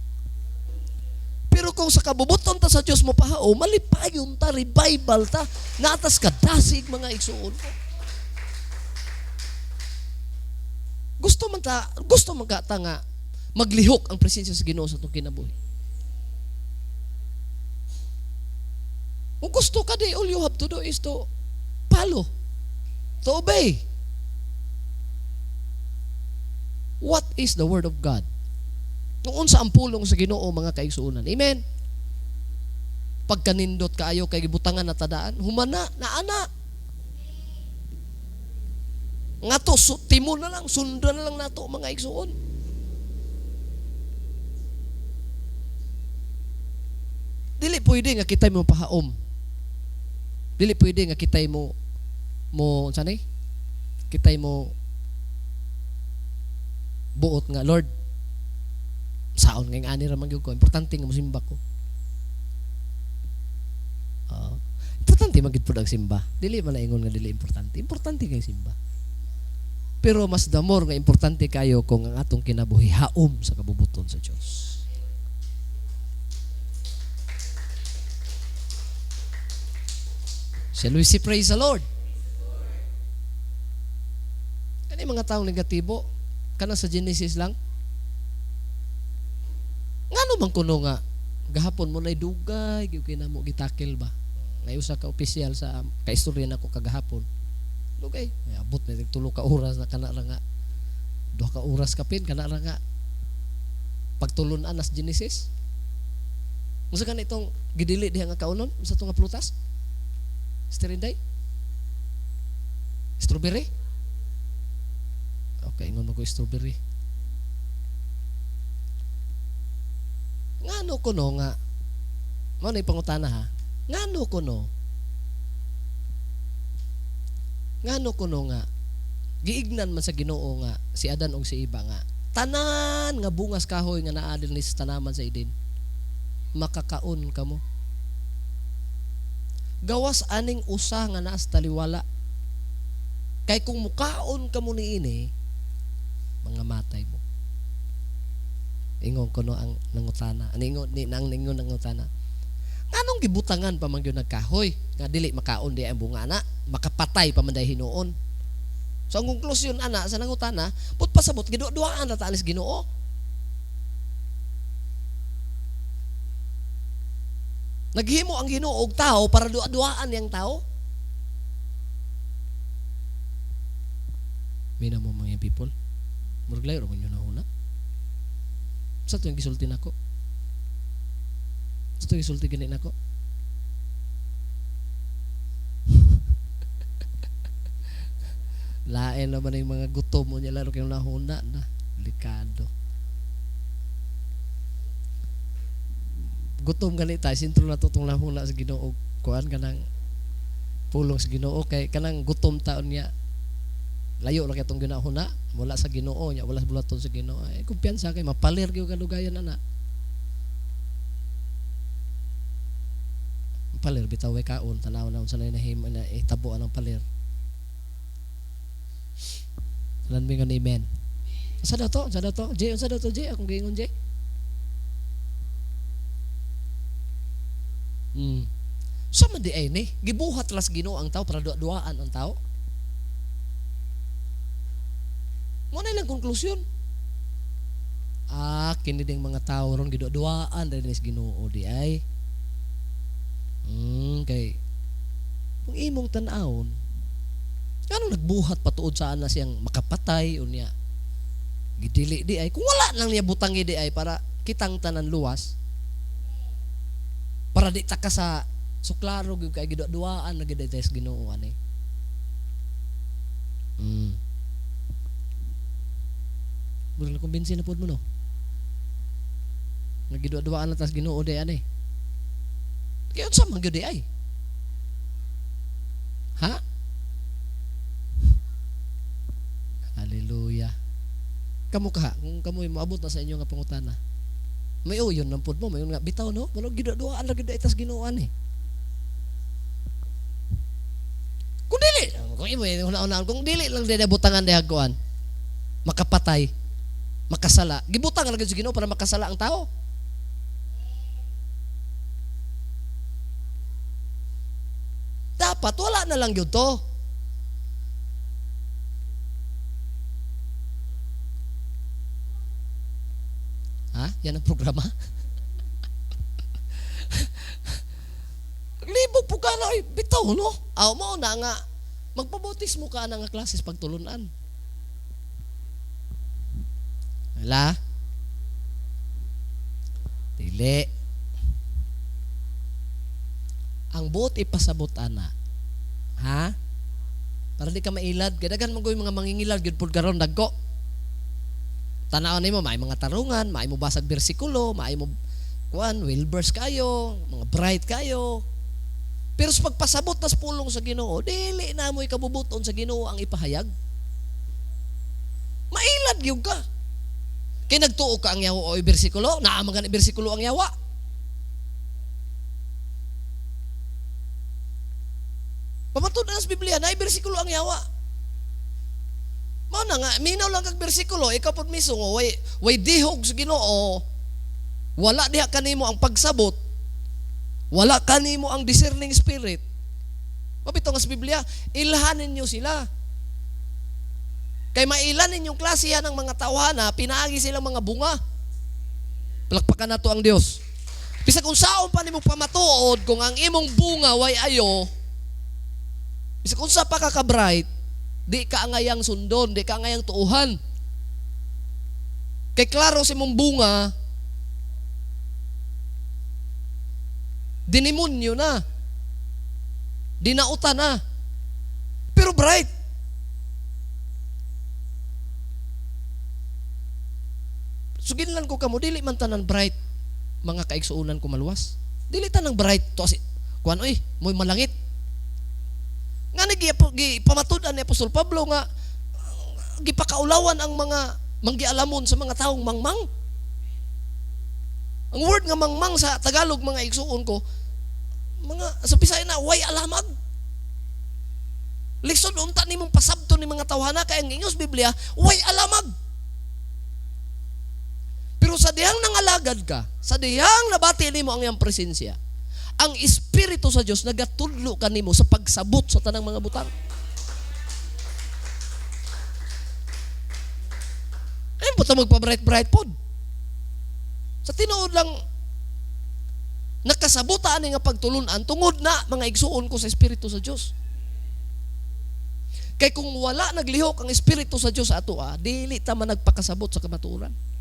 Pero kung sa kabubuton ta sa Dios mo pahaom, malipayon ta, revival ta, natas kadasig mga igsuon. Gusto man ka ta nga maglihok ang presensya sa Ginoo sa atong kinabuhi. Kung gusto ka di, all you have to do is to follow, to obey. What is the word of God? Kung unsa ang pulong sa Ginoo mga kaigsuonan. Amen. Pagkanindot kaayo kay gibutangan na tadaan, humana naana. Nga to, timon na lang, sundan na lang nato mga igsuon. Dili pwede nga kitay mo pahaom. Dili pwede nga kitay mo unsa ni? Kitay mo buot nga Lord. Saon nga ani ra man gyud ko, importante nga mosimba ko. Importante man gyud pud ang simba. Dili man ingon nga dili importante. Importante kay simba. Pero mas damor nga importante kayo kung ang atong kinabuhi haom sa kabubuton sa Dios. Shall we say praise the Lord? Kani mga taong negatibo, kana sa Genesis lang. Ngano man kuno nga gahapon mo nay dugay gyud kay namo gitakil ba. Nay usa ka opisyal sa kaistorya nako kagahapon. Dugay, may abot na tulo ka oras na kana ra nga. 2 ka oras kapin kana ra nga. Pagtulunan nas Genesis. Unsa gani itong gidili diha nga kaunon? Unsa tong nga prutas? Sterinday? Strawberry? Okay, ingon mo ko strawberry. Ngano kuno nga mao na pangutana ha? Ngano kuno? Ngano kuno nga giignan man sa Ginoo nga si Adan ug si Eva nga tanan nga bungas kahoy nga naa dinhi sa tanaman sa Eden makakaon kamo. Gawas aning usa nga naa sa taliwala. Kay kung mukaon kamo niini, mga matay mo. Ingon kuno ang nangutana. Ani ingon ni nang ningon nangutana. Nganong gibutangan pa man gyud nagkahoy nga dili makaon di ang bunga na, makapatay pa man day hinuon. So ang konklusyon ana sa nangutana, but pasabot giduduaan ra ta anis Ginoo. Naghimo ang Ginoo og tao para duwa-duaan niyang tao. Mina mo mga people. Murag layo ra man yun na. Sa tuwing gisulti nako. Sa tuwing gisulti gani nako. Lain naman yung mga gutom mo niya laro kayong nahuna na. Delikado. Gutom gani tayo, sintro na to itong nahuna sa Ginoo. Kuan kanang pulong sa Ginoo kay kanang gutom taon niya. Layo ra kay itong ginahuna, wala sa Ginoo niya, wala sa bulaton sa Ginoo. Ay, kumpiyansa kay mapalir gyud kadugayan ana. Palir bitaw way kaon, tanaw na unsa na nahimo na itabo ang palir. Tanan mi nga amen. Unsa daw to? Unsa daw to? Jay, unsa daw to, Jay? Akong giingon, Jay. Sa man di ay ni, gibuhat las Ginoo ang tao para duwa-duwaan ang tao. Mo na ilang konklusyon. Ah, kini ding mga tao ron giduwa-duwaan dahil ni Ginoo di ay. Kay kung imong tan-awon, anong nagbuhat patuod saan na siyang makapatay unya gidili di ay kung wala lang niya butang di ay para kitang tanan luwas para di ta ka sa so klaro gyud kay giduwa-duwaan na gid sa Ginoo ani. Murag nakumbinsi na pod mo no. Nagiduwa-duwaan na tas Ginoo di ani. Kaya unsa man gyud di ay? Ha? Hallelujah. Kamo ka, kung kamoy moabot na sa inyo nga pangutana, may uyon ng pod mo, may nga bitaw no, wala giduwa-duwaan ra gyud tas Ginoo ani. Kung dili, kung imo una-una, kung dili lang di butangan diha kuan, makapatay, makasala. Gibutang ra gyud sa Ginoo para makasala ang tao. Dapat wala na lang gyud to. Ha? Yan ang programa? Libog po ka na, ay, bitaw, no? Aw, mo na nga, magpabautismo ka na nga klases pagtulunan. Wala? Dili. Ang buot ipasabot, ana. Ha? Para di ka mailad. Kaya daghan man mga mangingilad, gyud pud karon dagko. Tanaw nimo, may mga tarungan, may mo basag bersikulo, may mo kuan, well-versed kayo, mga bright kayo. Pero sa pagpasabot nas pulong sa Ginoo, dili na mo'y kabubuton sa Ginoo ang ipahayag. Mailad gyud ka. Kay nagtuo ka ang yawa o bersikulo, naa man gani bersikulo ang yawa. Pamatud na sa Biblia, naay bersikulo ang yawa. Mao na nga, minaw lang kag bersikulo, ikaw pod mismo, way dihog sa Ginoo, wala diha kanimo ang pagsabot, wala kanimo ang discerning spirit. Mabito nga sa Biblia, ilhanin niyo sila. Kay mailan ninyong klase yan ng mga tawhana, pinaagi silang mga bunga. Palakpakan nato ang Dios. Bisag unsaon pa nimo pamatuod kung ang imong bunga way ayo, bisag unsa pa ka ka-bright, di ka angayang sundon, di ka angayang tuuhan. Kay klaro sa imong bunga, Dinimonyo na. Dinauta na. Pero bright. Suginlan ko kamo, dili man tanan bright mga kaigsuonan ko maluwas. Dili tanang bright to asi kuan oy, mo'y malangit. Nga ni gipamatud-an ni Apostol Pablo nga gipakaulawan ang mga manggialamon sa mga taong mangmang. Ang word nga mangmang sa Tagalog mga igsuon ko, mga sa Bisaya na way alamag. Lisod unta nimong pasabto ni mga tawhana kay ang ingos Biblia way alamag. Pero sa dihang nangalagad ka, sa dihang nabati nimo ang iyang presensya, ang Espiritu sa Dios nagatudlo kanimo sa pagsabot sa tanang mga butang. Ay po ta magpa-bright-bright pod. Sa tinuod lang nakasabutan ni nga pagtulunan tungod na mga igsuon ko sa Espiritu sa Dios. Kay kung wala naglihok ang Espiritu sa Dios sa ato, dili ta man nagpakasabot sa kamatuoran.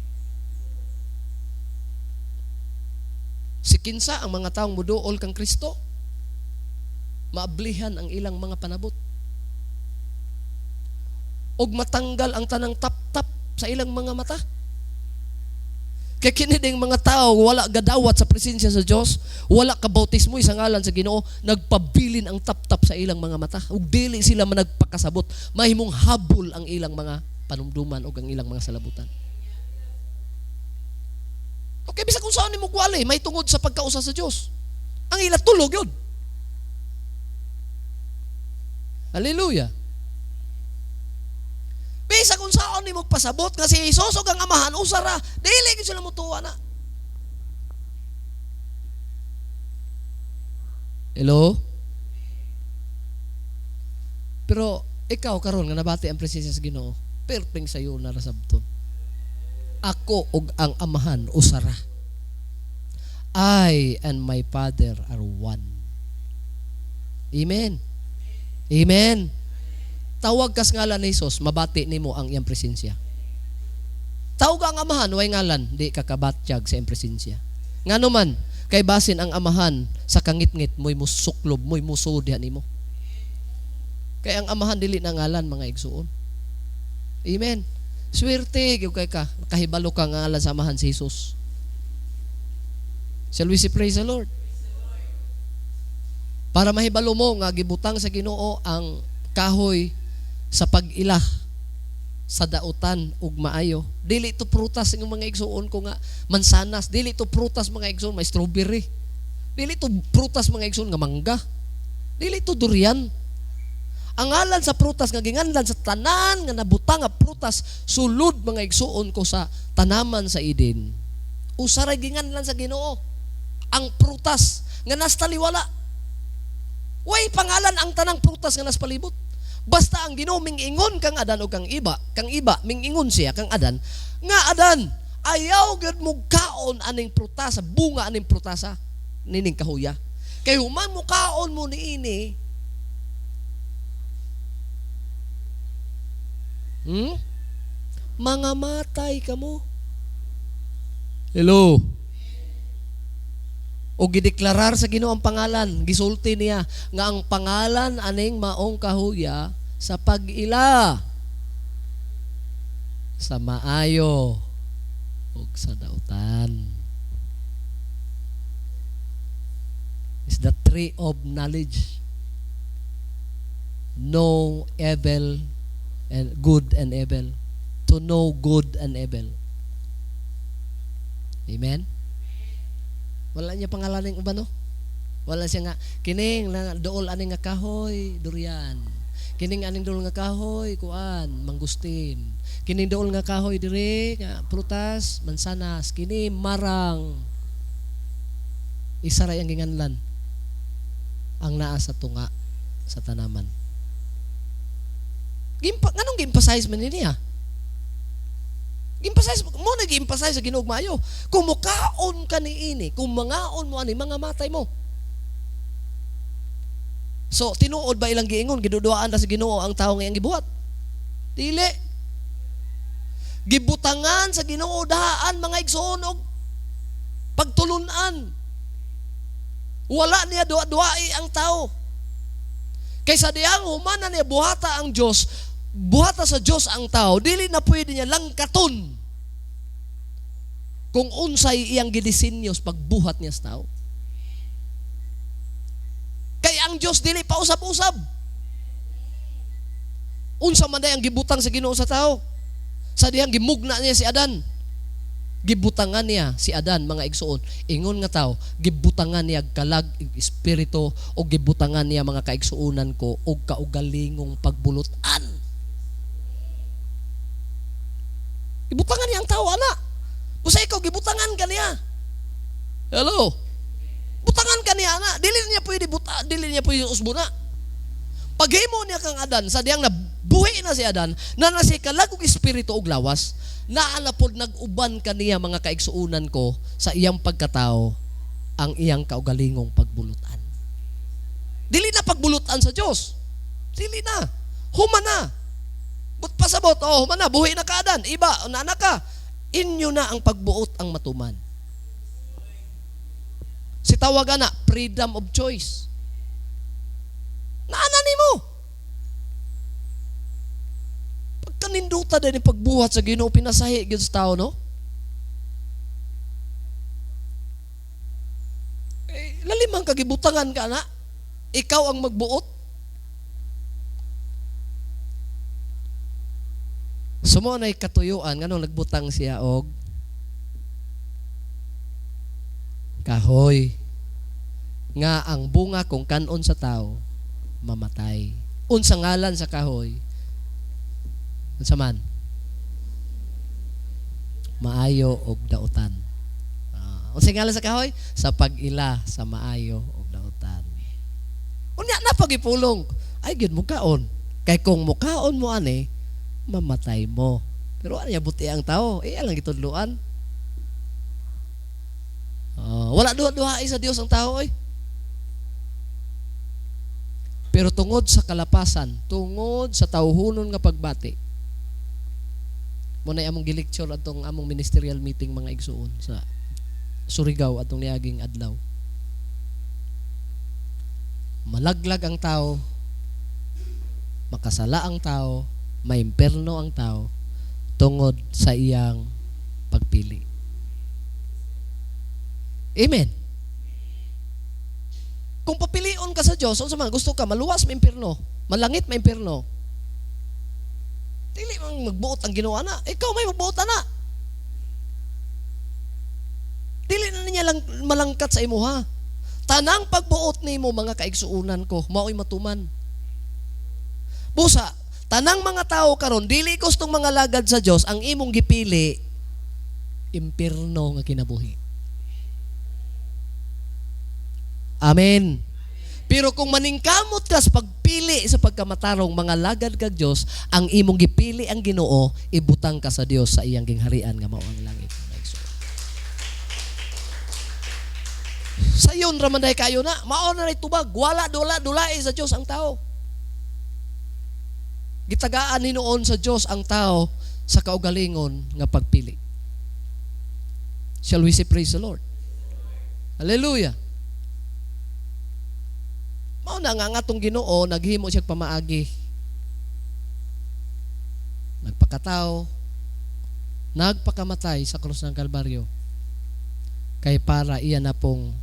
Si kinsa ang mga taong muduol kang Kristo, maablihan ang ilang mga panabot. Og matanggal ang tanang tap-tap sa ilang mga mata. Kay kini ding mga tao wala gadawat sa presensya sa Dios, wala ka bautismo sa ngalan sa Ginoo, nagpabilin ang tap-tap sa ilang mga mata. Ug dili sila managpakasabot, mahimong habol ang ilang mga panumduman ug ang ilang mga salabutan. Okay, bisa kung saan nimo gwali, may tungod sa pagkausa sa Dios. Ang ila tulog yun. Hallelujah. Bisa kung saan nimo pasabot nga si Jesus ug ang Amahan usara, dili gyud sila motuwa na. Hello? Pero ikaw karon nga nabati ang presensya sa Ginoo, perpeng sayo na rasabton. Ako ug ang Amahan usara. I and my Father are one. Amen. Amen. Tawag kas ngalan ni Jesus, mabati nimo ang iyang presensya. Tawag ang Amahan, way ngalan, di ka kabatyag sa iyang presensya. Ngano man, kay basin ang Amahan sa kangitngit, mo'y musuklob, mo'y musod diha nimo. Kay ang Amahan dili na ngalan mga igsuon. Amen. Swerte gyud kay ka, kahibalo ka nga ngalan sa Amahan si Jesus. Shall we say praise the Lord? Para mahibalo mo nga gibutang sa Ginoo ang kahoy sa pag-ila sa dautan ug maayo. Dili to prutas ng mga igsuon ko nga mansanas, dili to prutas mga igsuon may strawberry. Dili to prutas mga igsuon nga mangga. Dili to durian. Ang ngalan sa prutas nga ginganlan sa tanan nga nabutang nga prutas sulod mga igsuon ko sa tanaman sa Eden. Usaray ginganlan sa Ginoo ang prutas nga nastaliwala. Way pangalan ang tanang prutas nga nas palibot. Basta ang Ginoo mingingon kang Adan o kang iba, mingingon siya kang Adan, nga Adan, ayaw gyud mo kaon aning prutasa, bunga aning prutasa nining kahuya. Kay human mo kaon mo niini, mga matay kamo. Hello. O gideklarar sa Ginoo ang pangalan, gisulti niya nga ang pangalan aning maong kahuya sa pag-ila sa maayo ug sa dautan. Is the tree of knowledge. Know evil and good and evil. To know good and evil. Amen? Wala niya pangalan ng uban, no? Wala siya nga, kining dool aning nga kahoy, durian. Kining aning dool nga kahoy, kuan, mangustin. Kining dool nga kahoy dire, nga prutas, mansanas. Kini marang. Isa ra ang ginganlan ang naa sa tunga sa tanaman. Nganong gi-emphasize man niya? Gi-emphasize mo na gi-emphasize sa Ginoo maayo. Kung mukaon ka niini, kung mangaon mo ani, mga matay mo. So tinuod ba ilang giingon giduduaan ra sa Ginoo ang tawo nga iyang gibuhat? Dili. Gibutangan sa Ginoo daan mga igsoon og pagtulun-an. Wala niya duwa-duwai ang tao. Kaysa diyang humana niya buhata ang Diyos, buhata sa Diyos ang tao, dili na pwede niya langkaton kung unsay iyang gidisenyo sa pagbuhat niya sa tao. Kay ang Diyos dili pa usab-usab. Unsa man day ang gibutang sa Ginoo sa tao? Sa diyang gimugna niya si Adan. Gibutangan niya si Adan, mga igsuon. Ingon nga tao, gibutangan niya kalag espiritu o gibutangan niya, mga kaigsuonan ko, og kaugalingong pagbulutan. Gibutangan niya ang tao ana. Busa ikaw gibutangan ka niya. Hello. Butangan ka niya ana. Dili niya pwede buta, dili niya pwede usbuna. Paghimo niya kang Adan, sa diyang nabuhi na si Adan, na nasi kalag og espiritu og lawas, naa pod nag-uban kaniya, mga kaigsuonan ko, sa iyang pagkatao ang iyang kaugalingong pagbulutan. Dili na pagbulutan sa Dios. Dili na. Human na. But pasabot, oh, human na, buhi na ka Adan, iba, nana ka. Inyo na ang pagbuot ang matuman. Si tawagan na, freedom of choice. Naana nimo. Pagkaninduta din yung pagbuhat sa Ginoo, pinasahi gyud sa tao, no? Eh, lalimang kagibutangan ka na. Ikaw ang magbuot. Sumo na'y katuyuan, nganong nagbutang siya og kahoy nga ang bunga kung kanon sa tao mamatay. Unsa ngalan sa kahoy? Unsa man? Maayo og dautan. Unsa ngalan sa kahoy? Sa pag-ila sa maayo og dautan. Unya na pagipulong, ay gyud mukaon. Kay kung mukaon mo ani, mamatay mo. Pero ano niya buti ang tao? Iya lang gitudloan. Wala duha-duha sa Dios ang tao oy. Pero tungod sa kalapasan, tungod sa tawhonon nga pagbati, mo na among gilecture atong among ministerial meeting, mga igsuon, sa Surigao atong niaging adlaw. Malaglag ang tao, makasala ang tao, maimperno ang tao tungod sa iyang pagpili. Amen. Kung papilion ka sa Dios, unsa man gusto ka, maluwas maimpierno, malangit maimpierno. Dili man magbuot ang Ginoo ana, ikaw may magbuot ana. Dili na niya lang malangkat sa imuha. Tanang pagbuot nimo, mga kaigsuonan ko, mao'y matuman. Busa, tanang mga tao karon dili gustong mga lagad sa Dios, ang imong gipili impierno nga kinabuhi. Amen. Pero kung maningkamot ka sa pagpili sa pagkamatarong mga lagad kag Dios, ang imong gipili ang Ginoo, ibutang ka sa Dios sa iyang gingharian nga mao ang langit. Sayon ra man day kayo na, mao na tubag, wala dula dulay sa Dios ang tao. Gitagaan hinuon sa Dios ang tao sa kaugalingon nga pagpili. Shall we say praise the Lord? Hallelujah. Mao na nga atong Ginoo naghimo siya pamaagi. Nagpakatao, nagpakamatay sa krus ng Kalbaryo kay para iya na pong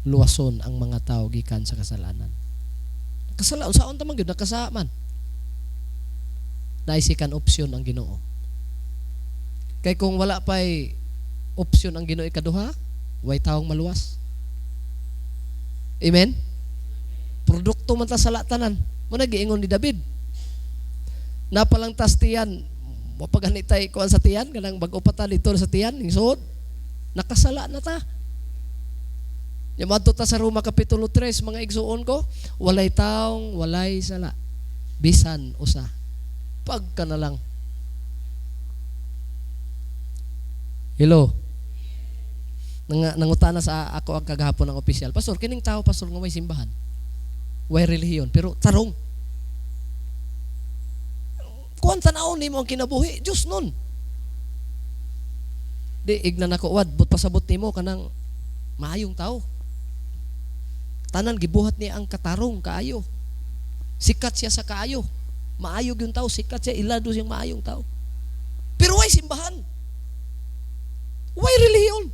luwason ang mga tao gikan sa kasalanan. Kasalanan saon ta man gyud nakasama man. Naisikan opsyon ang Ginoo. Kay kung wala pa'y opsyon ang Ginoo ikaduha, way taong maluwas. Amen? Produkto man ta sa latanan. Mo na giingon ni David. Napalangtas tiyan, mapaganitay kuan sa tiyan, kanang bag-o pa ta dito sa tiyan, ning suod. Nakasala na ta. Yamadto ta sa Roma Kapitulo 3, mga igsuon ko, walay taong walay sala, bisan usa. Pagka na lang. Hello. Nangutana sa ako ang kagahapon ng opisyal. Pastor, kining tao, pastor, nga may simbahan. Way relihiyon, pero tarong. Kuan tan-awon nimo ang kinabuhi, Diyos nun. Di ignan ako wad, but pasabot nimo kanang maayong tao. Tanan gibuhat niya ang katarong kaayo. Sikat siya sa kaayo. Maayo yung tao, sikat siya, ilado siyang maayong tao. Pero why simbahan? Why relihiyon?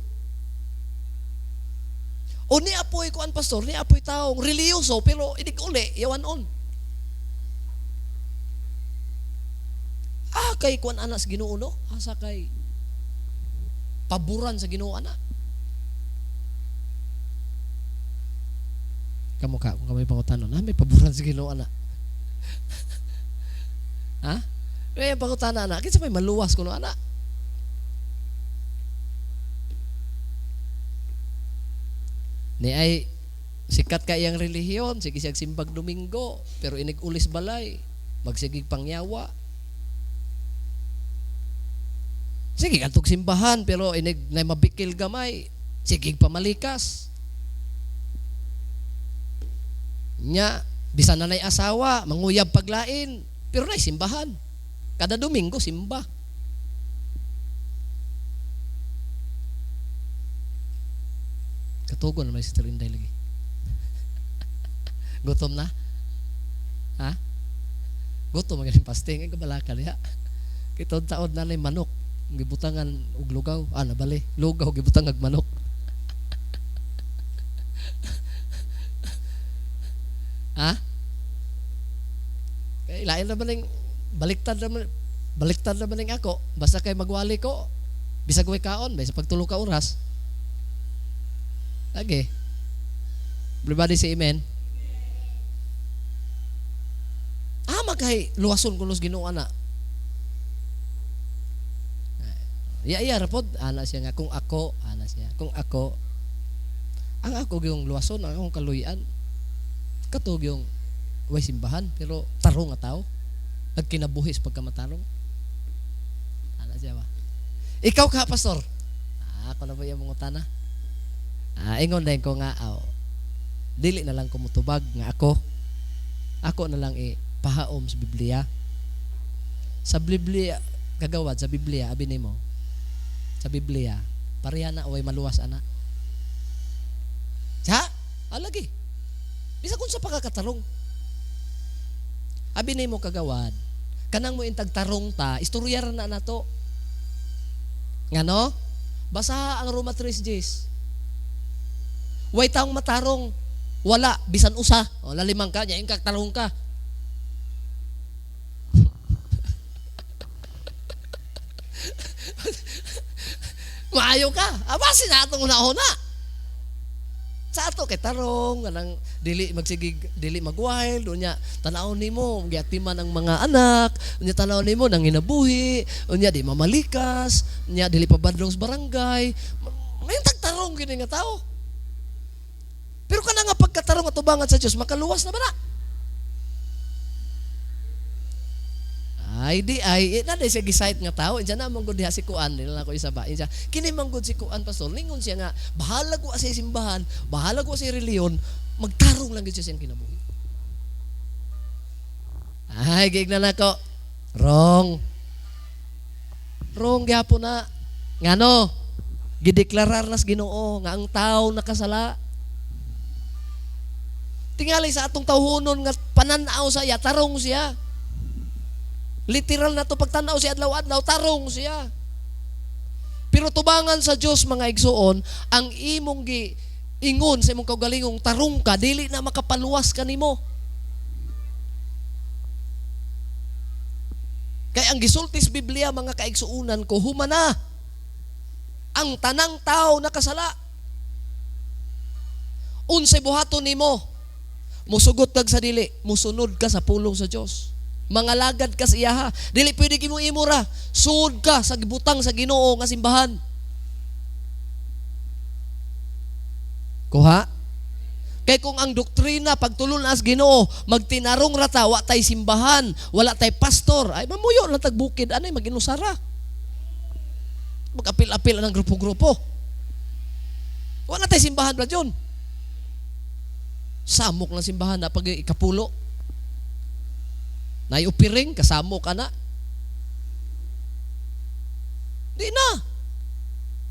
O ni apoy kuan, pastor, ni apoy taong relihiyoso pero inig uli, yawan on. Ah, kay kuan anas Ginoo no? Asa kay paboran sa Ginoo ana. Kamo ka, kung kami pangutana, na may paboran sa Ginoo ana. Ha? May pangutana ana, kinsa may maluwas kuno ana? Ni ay sikat ka iyang relihiyon, sige siyang simbag Domingo, pero inig ulis balay, magsigig pangyawa. Sige kadtog simbahan pero inig na mabikil gamay, sige pamalikas. Nya bisan na nay asawa, manguyab paglain, pero nay simbahan. Kada Domingo simba. Katugon na may Sister Inday lagi. Gutom na? Ha? Gutom ang ganing fasting. Ay, kabalaka niya. Kitod taod na manok. Gibutangan og lugaw. Ah, nabali. Lugaw, gibutangan og manok. Ha? Kay lain na ba ning baliktad na ba ning ako? Basta kay magwali ko. Bisag way kaon, bay sa pagtulo ka oras. Okay. Everybody say amen. Ah, magkay luwason kunos Ginoo ana. Ya iya rapod ana siya nga kung ako ana siya. Kung ako ang ako gyung luwason, ang akong kaluyan. Katog yung way simbahan pero tarong nga tao. Nagkinabuhi sa pagkamatarong. Ana siya ba? Ikaw ka, pastor. Ah, ako na ba yung mangutana? Ah, ingon din ko nga aw. Dili na lang ko mutubag nga ako. Ako na lang ipahaom sa Biblia. Sa Biblia, kagawad sa Biblia, abi nimo. Sa Biblia, pareha na way maluwas ana. Sa? Alagi. Bisa kung sa pagkakatarong. Abi nimo kagawad, kanang mo intag tarong ta, istorya ra na nato. Ngano? Basa ang Roma 3:10. Way taong matarong, wala bisan usa. O lalimang ka, nya ingkag tarong ka. Maayo ka. Aba sina atong una-una. Sa ato kay tarong kanang dili magsigig dili magwild unya tan-awon nimo giatiman ang mga anak, unya tan-awon nimo nanginabuhi, unya di mamalikas, unya dili pabadlong sa barangay. May tagtarong gini nga tao. Pero kana nga pagkatarong at tubangan sa Dios, makaluwas na ba na? Ay di ay na di siya gisayt nga tao. Insa na manggod diha si Kuan, nila ko isa ba. Insa kini manggod si Kuan, pastor, ningon siya nga bahalag wa sa simbahan, bahalag wa sa relihiyon, magtarong lang gyud siya sa iyang kinabuhi. Ay giignan nako. Wrong. Wrong gyapon na. Ngano? Gideklarar nas Ginoo nga ang tao nakasala. Tingali sa atong tawhonon nga pananaw sa iya, tarong siya. Literal na to pagtanaw siya adlaw-adlaw, tarong siya. Pero tubangan sa Dios mga igsuon, ang imong giingon sa imong kaugalingong tarong ka, dili na makapaluwas kanimo. Kay ang gisulti sa Biblia mga kaigsuonan ko, humana ang tanang tao nakasala. Unsay buhaton nimo? Musugot kag sa dili, musunod ka sa pulong sa Dios. Mangalagad ka sa iyaha. Dili pwede kimo imura. Suod ka sa gibutang sa Ginoo nga simbahan. Kuha? Kay kung ang doktrina pagtulon as Ginoo, magtinarong ra ta, wa tay simbahan, wala tay pastor, ay mamuyo lang tag bukid anay maginusara. Magapil-apil ang grupo-grupo. Wala tay simbahan ba yun? Samok lang simbahan na pag ikapulo. Naiupiring, kasamok ka na. Di na.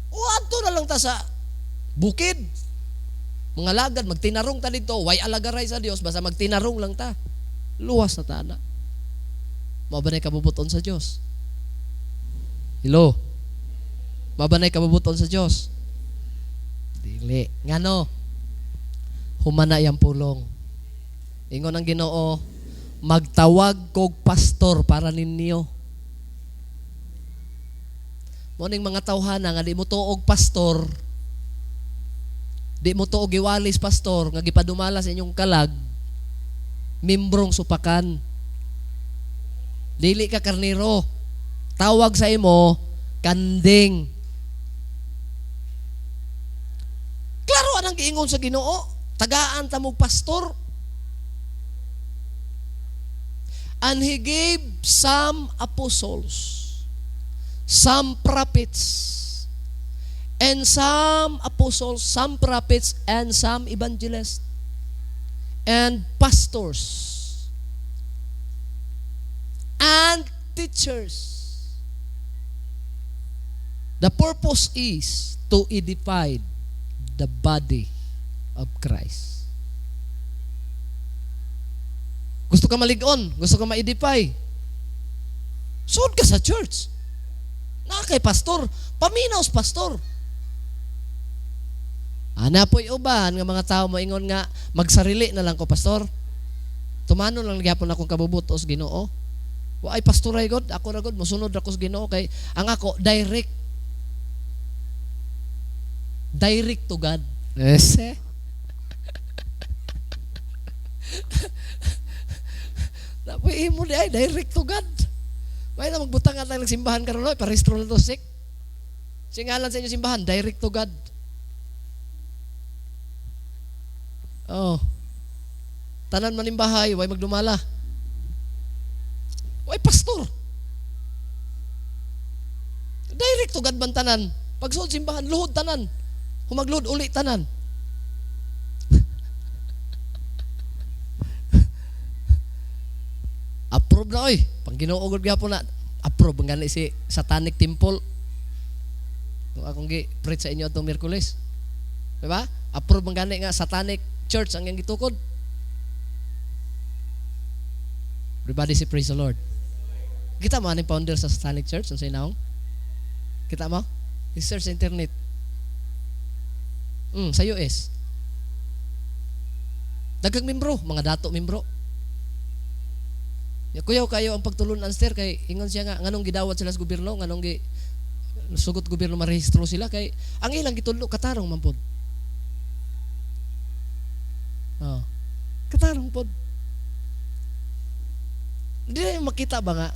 O adto na lang ta sa bukid. Mga lagad, magtinarong ta dito, way alagaray sa Dios, basta magtinarong lang ta. Luwas na ta na. Mao ba na'y kabubuton sa Dios? Hello? Mao ba na'y kabubuton sa Dios? Dili. Ngano? Humana yang pulong. Ingon ang Ginoo, magtawag kog pastor para ninyo. Mao ning mga tawhana nga di mo tuog pastor, di mo tuog giwalis pastor nga gipadumala sa inyong kalag, mimbrong supakan. Dili ka karniro. Tawag sa imo kanding. Klaro anang giingon sa Ginoo, tagaan ta mog pastor. And he gave some apostles, some prophets, and some apostles, some prophets, and some evangelists, and pastors, and teachers. The purpose is to edify the body of Christ. Gusto ka malig-on, gusto ka ma-edify, sud ka sa church. Naa kay pastor, paminaw sa pastor. Ana po'y uban nga mga tao moingon nga magsarili na lang ko, pastor. Tumano lang gyapon akong kabubuto sa Ginoo. Wa ay pastoray god, ako ra god mosunod ako sa Ginoo kay ang ako direct direct to God. Yes. Eh. Napoy imo di ay direct to God. May na magbutang at lang simbahan karon oy, parehistro na to sik. Singalan sa inyo simbahan, direct to God. Oh. Tanan man bahay, way magdumala. Way pastor. Direct to God man tanan. Pagsuod simbahan, luhod tanan. Humagluhod uli tanan. Approve na oy. Pang Ginoo gud gyapon na. Approve ang gani si Satanic Temple. Kung akong gi-preach sa inyo atong Miyerkules. Diba? Approve ang gani nga Satanic Church ang iyang gitukod. Everybody say praise the Lord. Kita mo aning founder sa Satanic Church unsay naong? Kita mo? I-search sa internet. Sa US. Daghang membro, mga dato membro. Ya, kuyaw kayo ang pagtulunan sir kay ingon siya nga nganong gidawat sila sa gobyerno, nganong gi sugot gobyerno marehistro sila kay ang ilang gitudlo katarong man pod. Oh. Katarong pod. Di na makita ba nga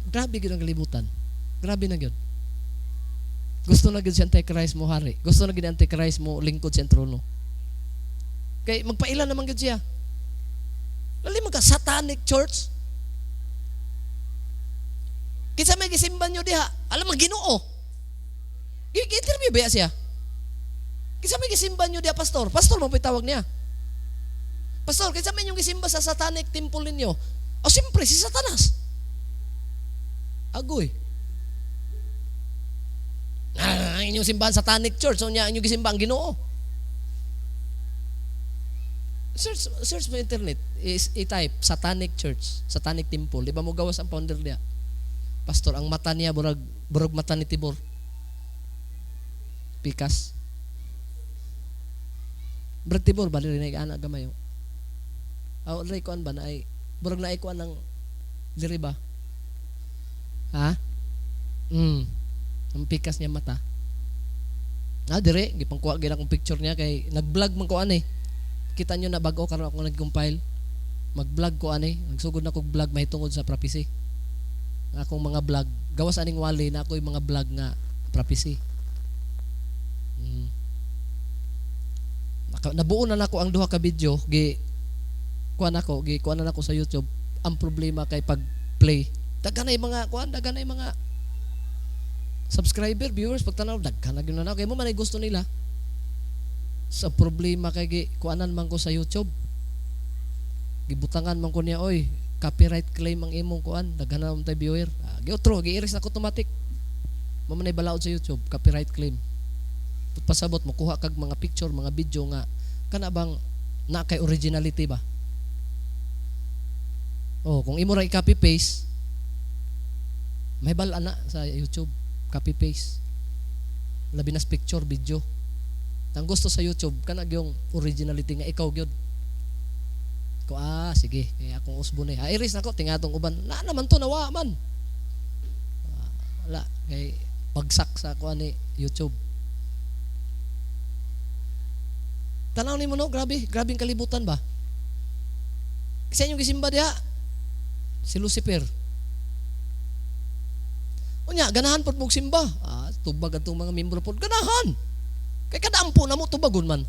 grabe gyud ang kalibutan. Grabe na gyud. Gusto na gyud si Antichrist mo hari. Gusto na gyud Antichrist mo lingkod sa trono. Kay magpaila naman gyud siya. Lali magka satanic church. Kinsa may gisimba nyo diha? Alam mo Ginoo. Gi-interview ba siya? Kinsa may gisimba nyo diha, pastor? Pastor mo tawag niya. Pastor, kinsa may inyong gisimba sa satanic temple ninyo? O siyempre, si Satanas. Agoy. Ah, inyong simbahan satanic church, so niya inyong gisimba ang Ginoo. Search mo internet, is i-type satanic church, satanic temple. Di ba mo gawas ang founder niya? Pastor, ang mata niya burag burag mata ni Tibor. Pikas. Burag Tibor ba diri na anak gamay. Aw, diri kuan ba na ay burag na ay kuan ng diri ba? Ha? Ang pikas niya mata. Ah, dire gipangkuha gyud akong picture niya kay nag-vlog man ko ani. Kita nyo na bago karon ako nag-compile. Mag-vlog ko ani, nagsugod na kog vlog mahitungod sa prophecy. Ang akong mga vlog, gawas aning wali na ako'y mga vlog nga prophecy. Nabuo na nako ang duha ka video, gi kuan ako, gi kuan na nako sa YouTube. Ang problema kay pag play, daghan na mga kuan, daghan na mga subscriber, viewers, pagtanaw daghan na gyud na kay mo man ay gusto nila. Sa problema kay gi kuanan man ko sa YouTube. Gibutangan man ko niya, oy, copyright claim ang imong kuan, daghan na tay viewer. Ah, giotro, gi-erase na ko automatic. Mo man ay balaod sa YouTube, copyright claim. Pasabot mo kuha kag mga picture, mga video nga kana bang na kay originality ba? Oh, kung imo ra i-copy paste, may bal na sa YouTube, copy paste. Labi na sa picture, video. Ang gusto sa YouTube kana yung originality nga ikaw gyud. Ko ah sige, kay akong usbon eh. Ah, iris nako tingatong uban. Na naman to nawa man. Ah, wala kay bagsak sa kuan ni YouTube. Tanaw nimo no, grabe, grabing kalibutan ba? Kasi inyong gisimba diha si Lucifer. Unya, ganahan pod mong simba. Ah, tubag atong mga membro pod ganahan. Kay kada ampo na mo tubagon man.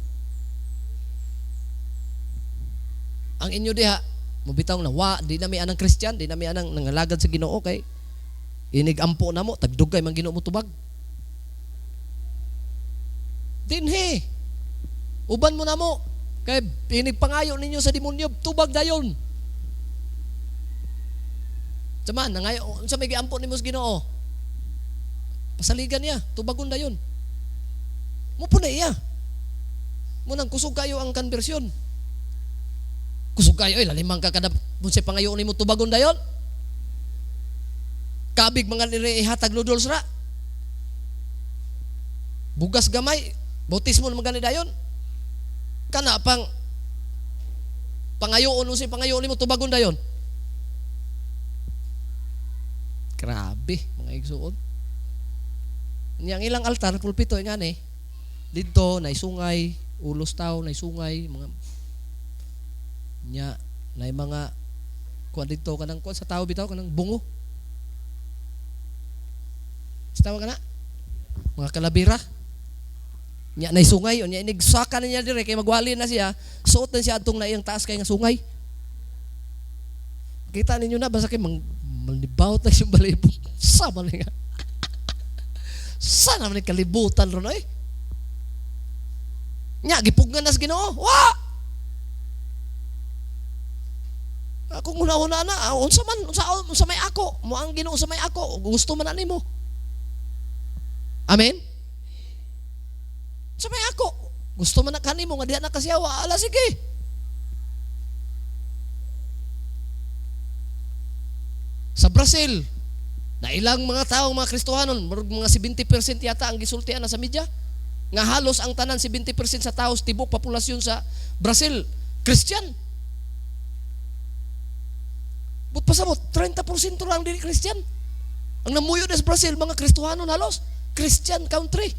Ang inyo diha, mobitaw na wa, di na mi anang Christian, di na mi anang nangalagad sa Ginoo kay inig ampo na mo, tagdugay man Ginoo mo tubag. Dinhi. Uban mo na mo. Kay inig pangayo ninyo sa demonyo, tubag dayon. Sama, nangayo, unsa may giampo nimo sa Ginoo? Pasaligan niya, tubagon dayon. Mo po na iya. Munang kusog kayo ang konbersyon. Kusog kayo, ay, lalimang ka kada unsay pangayo nimo tubagon dayon. Kabig mga nire ihatag noodles ra. Bugas gamay, bautismo naman gani dayon. Kana pang pangayoon unsay pangayo nimo tubagon dayon. Grabe, mga igsuon. Niyang ilang altar, pulpito, nga ni. Dito, naisungay, ulos tao, naisungay, mga nya, nay mga kuan dito kanang kuan sa tao bitaw kanang bungo. Sa tawag kana? Mga kalabira. Nya nay sungay, unya inig saka niya dire kay magwali na siya, suot na siya adtong naiyang taas kay nga sungay. Kita ninyo na basta kay mang malibawt na siyang balibot. Sa man nga. Sa naman kalibutan ron ay. Nya gipugnan nas Ginoo. Wa! Akong una-una na, unsa man, unsa, unsa may ako, mo ang Ginoo sa may ako, gusto man ani mo. Amen? Sa may ako, gusto man na kanimo nga diha na kasiyawa, ala sige. Sa Brazil, na ilang mga tao, mga Kristohanon, murag mga 70% yata ang gisultian na sa media, nga halos ang tanan 70% sa tao sa tibok populasyon sa Brazil, Christian. But pasabot, 30% lang dili Christian. Ang namuyo na sa Brazil, mga Kristohanon halos, Christian country.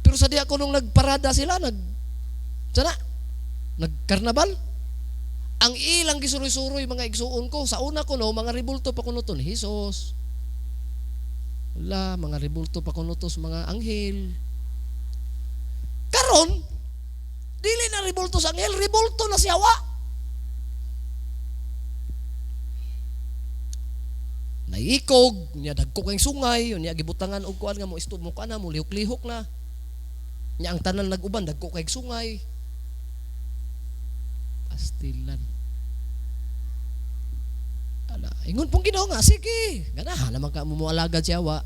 Pero sa diha ko nung nagparada sila, sana, nagkarnabal. Ang ilang gisuroy-suroy mga igsuon ko, sa una ko no, mga ribulto pa kuno to ni Jesus. Wala, mga ribulto pa kuno to sa mga anghel. Karon, dili na ribulto sa anghel, ribulto na siya wa. Naiikog, niya dagko kay sungay, niya gibutangan og kuan nga mo isto mo kuan na mo lihok-lihok na. Niya ang tanan nag-uban dagko kay sungay. Pastilan. Ala, ingon pong Ginoo nga, sige, ganahan naman ka mo moalagad siya wa.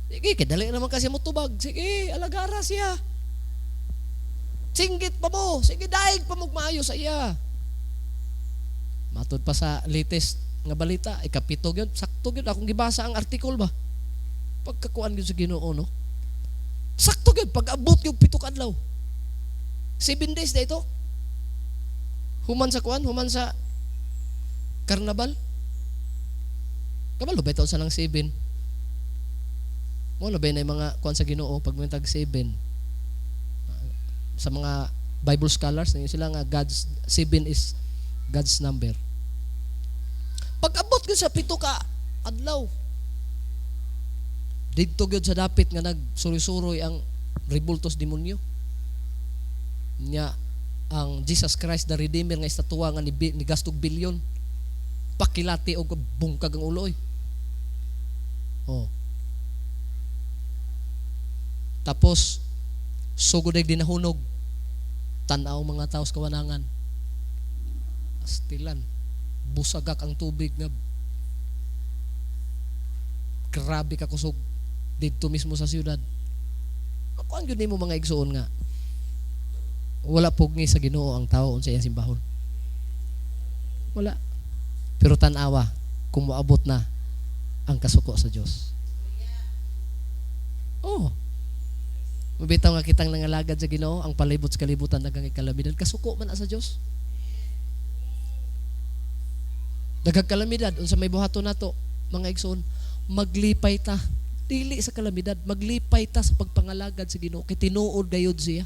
Sige, kay dali naman kasi mo tubag. Sige, alagara siya. Singgit pa mo, sige daig pa mo maayo sa iya. Matud pa sa latest nga balita, ikapito gyud, sakto gyud akong gibasa ang article ba. Pagkakuan gyud sa Ginoo no. Sakto gyud pag-abot gyud 7 ka adlaw. 7 days na ito. Human sa kuan, human sa karnabal. Kabalo ba ito sa nang 7? Mo na ba na yung mga kuan sa Ginoo pag mintag 7? Sa mga Bible scholars, na sila nga God's 7 is God's number. Pag-abot gyud sa 7 ka adlaw, didto gyud sa dapit nga nagsuroy-suroy ang rebultos demonyo. Nya ang Jesus Christ the Redeemer nga estatuwa nga ni gastog bilyon. Pakilati og bungkag ang ulo oy. Oh. Tapos sugod ay dinahunog. Tan-aw mga tao sa kawanangan. Astilan. Busagak ang tubig nga grabe ka kusog didto mismo sa siyudad. Makuan gyud nimo, mga igsuon, nga wala pugni sa Ginoo ang tao unsa iyang simbahon. Wala. Pero tan-awa kung moabot na ang kasuko sa Dios. Oh. Mabitaw nga kitang nangalagad sa Ginoo, ang palibot sa kalibutan daghang kalamidad, kasuko man na sa Dios. Daghang kalamidad, unsa may buhaton nato, mga igsoon? Maglipay ta. Dili sa kalamidad, maglipay ta sa pagpangalagad sa Ginoo kay tinuod gayud siya.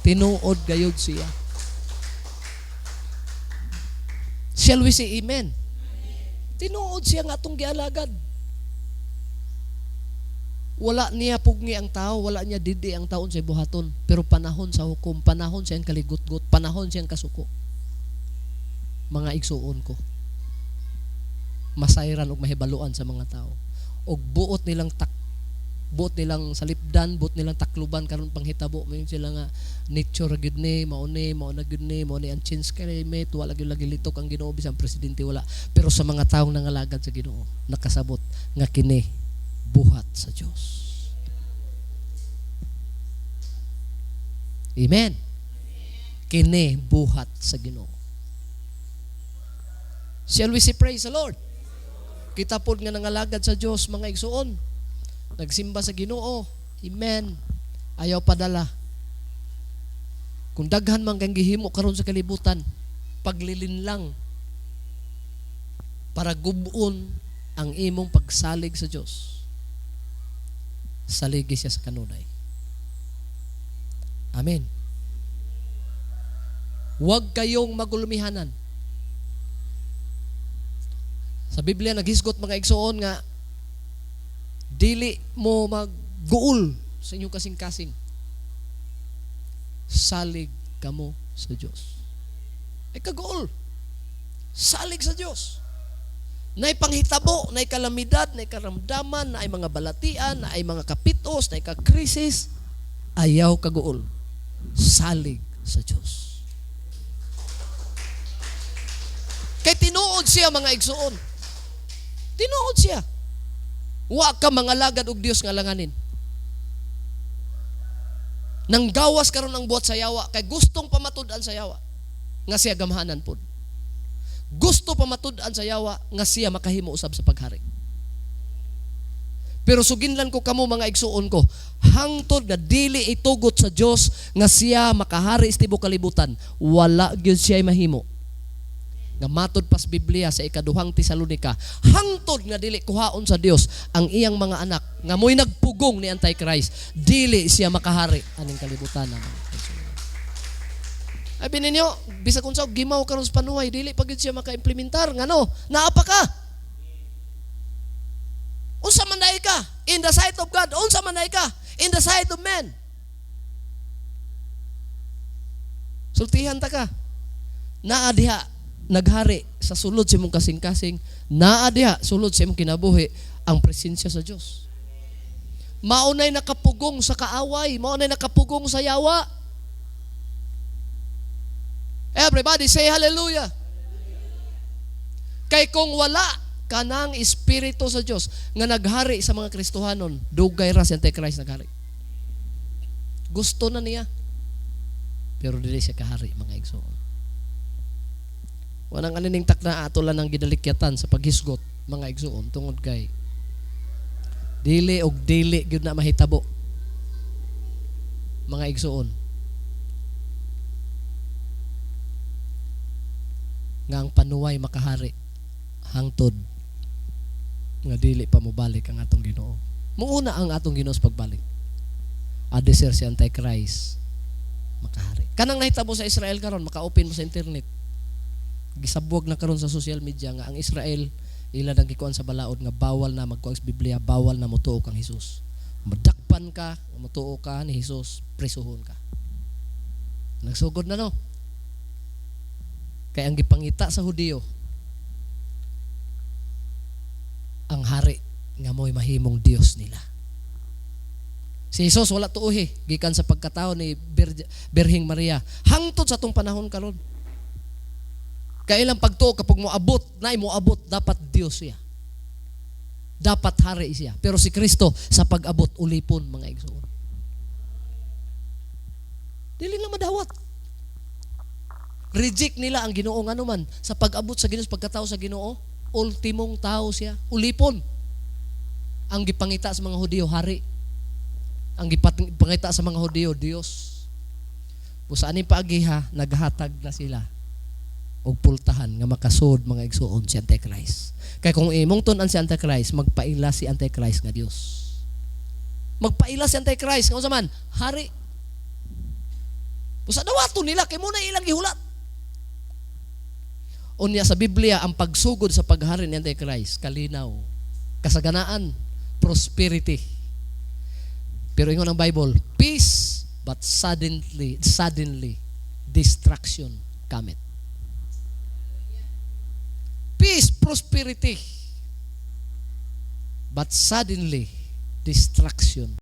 Tinuod gayud siya. Shall we say amen? Tinuod siya nga atong gialagad. Wala niya pugni ang tao, wala niya didi ang taon sa buhaton. Pero panahon sa hukom, panahon siyang kaligutgot, panahon siyang kasuko. Mga igsuon ko, masayran og mahibaluan sa mga tao. Og buot nilang salipdan, buot nilang takluban karon panghitabo, mayon sila nga nature gyud ni, mao ni, mao na gyud ni, mao ni ang change climate, wala gyud lagi litok ang Ginoo bisan presidente wala. Pero sa mga taong nangalagad sa Ginoo, nakasabot nga kini buhat sa Dios. Amen. Kini buhat sa Ginoo. Shall we say praise the Lord? Kita pod nga nangalagad sa Dios, mga igsuon. Nagsimba sa Ginoo. Amen. Ayaw padala. Kung daghan man kang gihimo karon sa kalibutan, paglilinlang para gubon ang imong pagsalig sa Dios. Saligi siya sa kanunay. Amen. Huwag kayong magulmihanan. Sa Biblia naghisgot, mga igsoon, nga dili mo magguol sa inyong kasing-kasing. Salig kamo sa Dios. Ay kaguol. Salig sa Dios. Nay panghitabo, nay kalamidad, nay karamdaman, nay mga balatian, nay mga kapitos, nay kakrisis, ayaw kaguol. Salig sa Dios. Kay tinuod siya, mga igsuon. Tinuod siya. Wa ka mangalagad og Dios nga langanin. Nang gawas karon ang buhat sa yawa kay gustong pamatud-an sa yawa nga siya gamhanan pod. Gusto pamatud-an sa yawa nga siya makahimo usab sa paghari. Pero suginlan ko kamo, mga igsuon ko, hangtod nga dili itugot sa Dios nga siya makahari sa tibuok kalibutan, wala gyud siya mahimo. Nga matod pas Biblia sa ikaduhang Tesalonika, hangtod nga dili kuhaon sa Dios ang iyang mga anak nga mo'y nagpugong ni Antichrist, dili siya makahari aning kalibutan na. Abi ninyo, bisag unsa gimaw karon sa panuhay, dili pa gyud siya makaimplementar. Ngano? Naa pa ka. Unsa man dai ka in the sight of God, unsa man dai ka in the sight of men? Sultihan ta ka. Naa diha naghari sa sulod sa imong kasing-kasing, naa diha sulod sa imong kinabuhi ang presensya sa Dios. Maunay nakapugong sa kaaway, maunay nakapugong sa yawa. Everybody say hallelujah. Kay kung wala kanang espiritu sa Dios nga naghari sa mga Kristohanon, dugay ra si Antichrist naghari. Gusto na niya, pero dili siya kahari, mga igsoon. Wanang anining takna, ato lang ang gidalikyatan sa paghisgot, mga igsoon, tungod kay dili og dili gyud na mahitabo, mga igsoon, nga ang panuway makahari hangtod nga dili pa mobalik ang atong Ginoo. Muuna ang atong Ginoo sa pagbalik. Adeser si Antichrist makahari. Kanang nahitabo sa Israel karon, maka-open mo sa internet. Gisabwag na karon sa social media nga ang Israel ila nang gikuan sa balaod nga bawal na magkuan sa Biblia, bawal na motuo kang Hesus. Madakpan ka, motuo ka ni Hesus, presuhon ka. Nagsugod na, no? Kay ang gipangita sa Hudiyo ang hari nga mo'y mahimong Dios nila. Si Jesus wala tuohi gikan sa pagkatao ni Birhing Maria hangtod sa atong panahon karon. Kailang pagtuo kapag moabot, na moabot dapat Dios siya. Dapat hari siya. Pero si Kristo sa pag-abot, ulipon, mga igsoon. Dili na madawat. Reject nila ang Ginoo nganuman sa pag-abot sa Ginoo, sa pagkatao sa Ginoo, ultimong tao siya, ulipon. Ang gipangita sa mga Hudiyo, hari. Ang gipangita sa mga Hudiyo, Dios. Busa aning paagiha, naghatag na sila og pultahan nga makasud, mga igsuon, si Antichrist. Kay kung imong tun-an si Antichrist, magpaila si Antichrist nga Dios. Magpaila si Antichrist nga unsa man? Hari. Busa dawaton nila kay mao na ilang gihulat. Unya sa Biblia, ang pagsugod sa paghari ni Antichrist, kalinaw, kasaganaan, prosperity. Pero ingon ang Bible, peace, but suddenly, suddenly, destruction cometh. Peace, prosperity, but suddenly, destruction.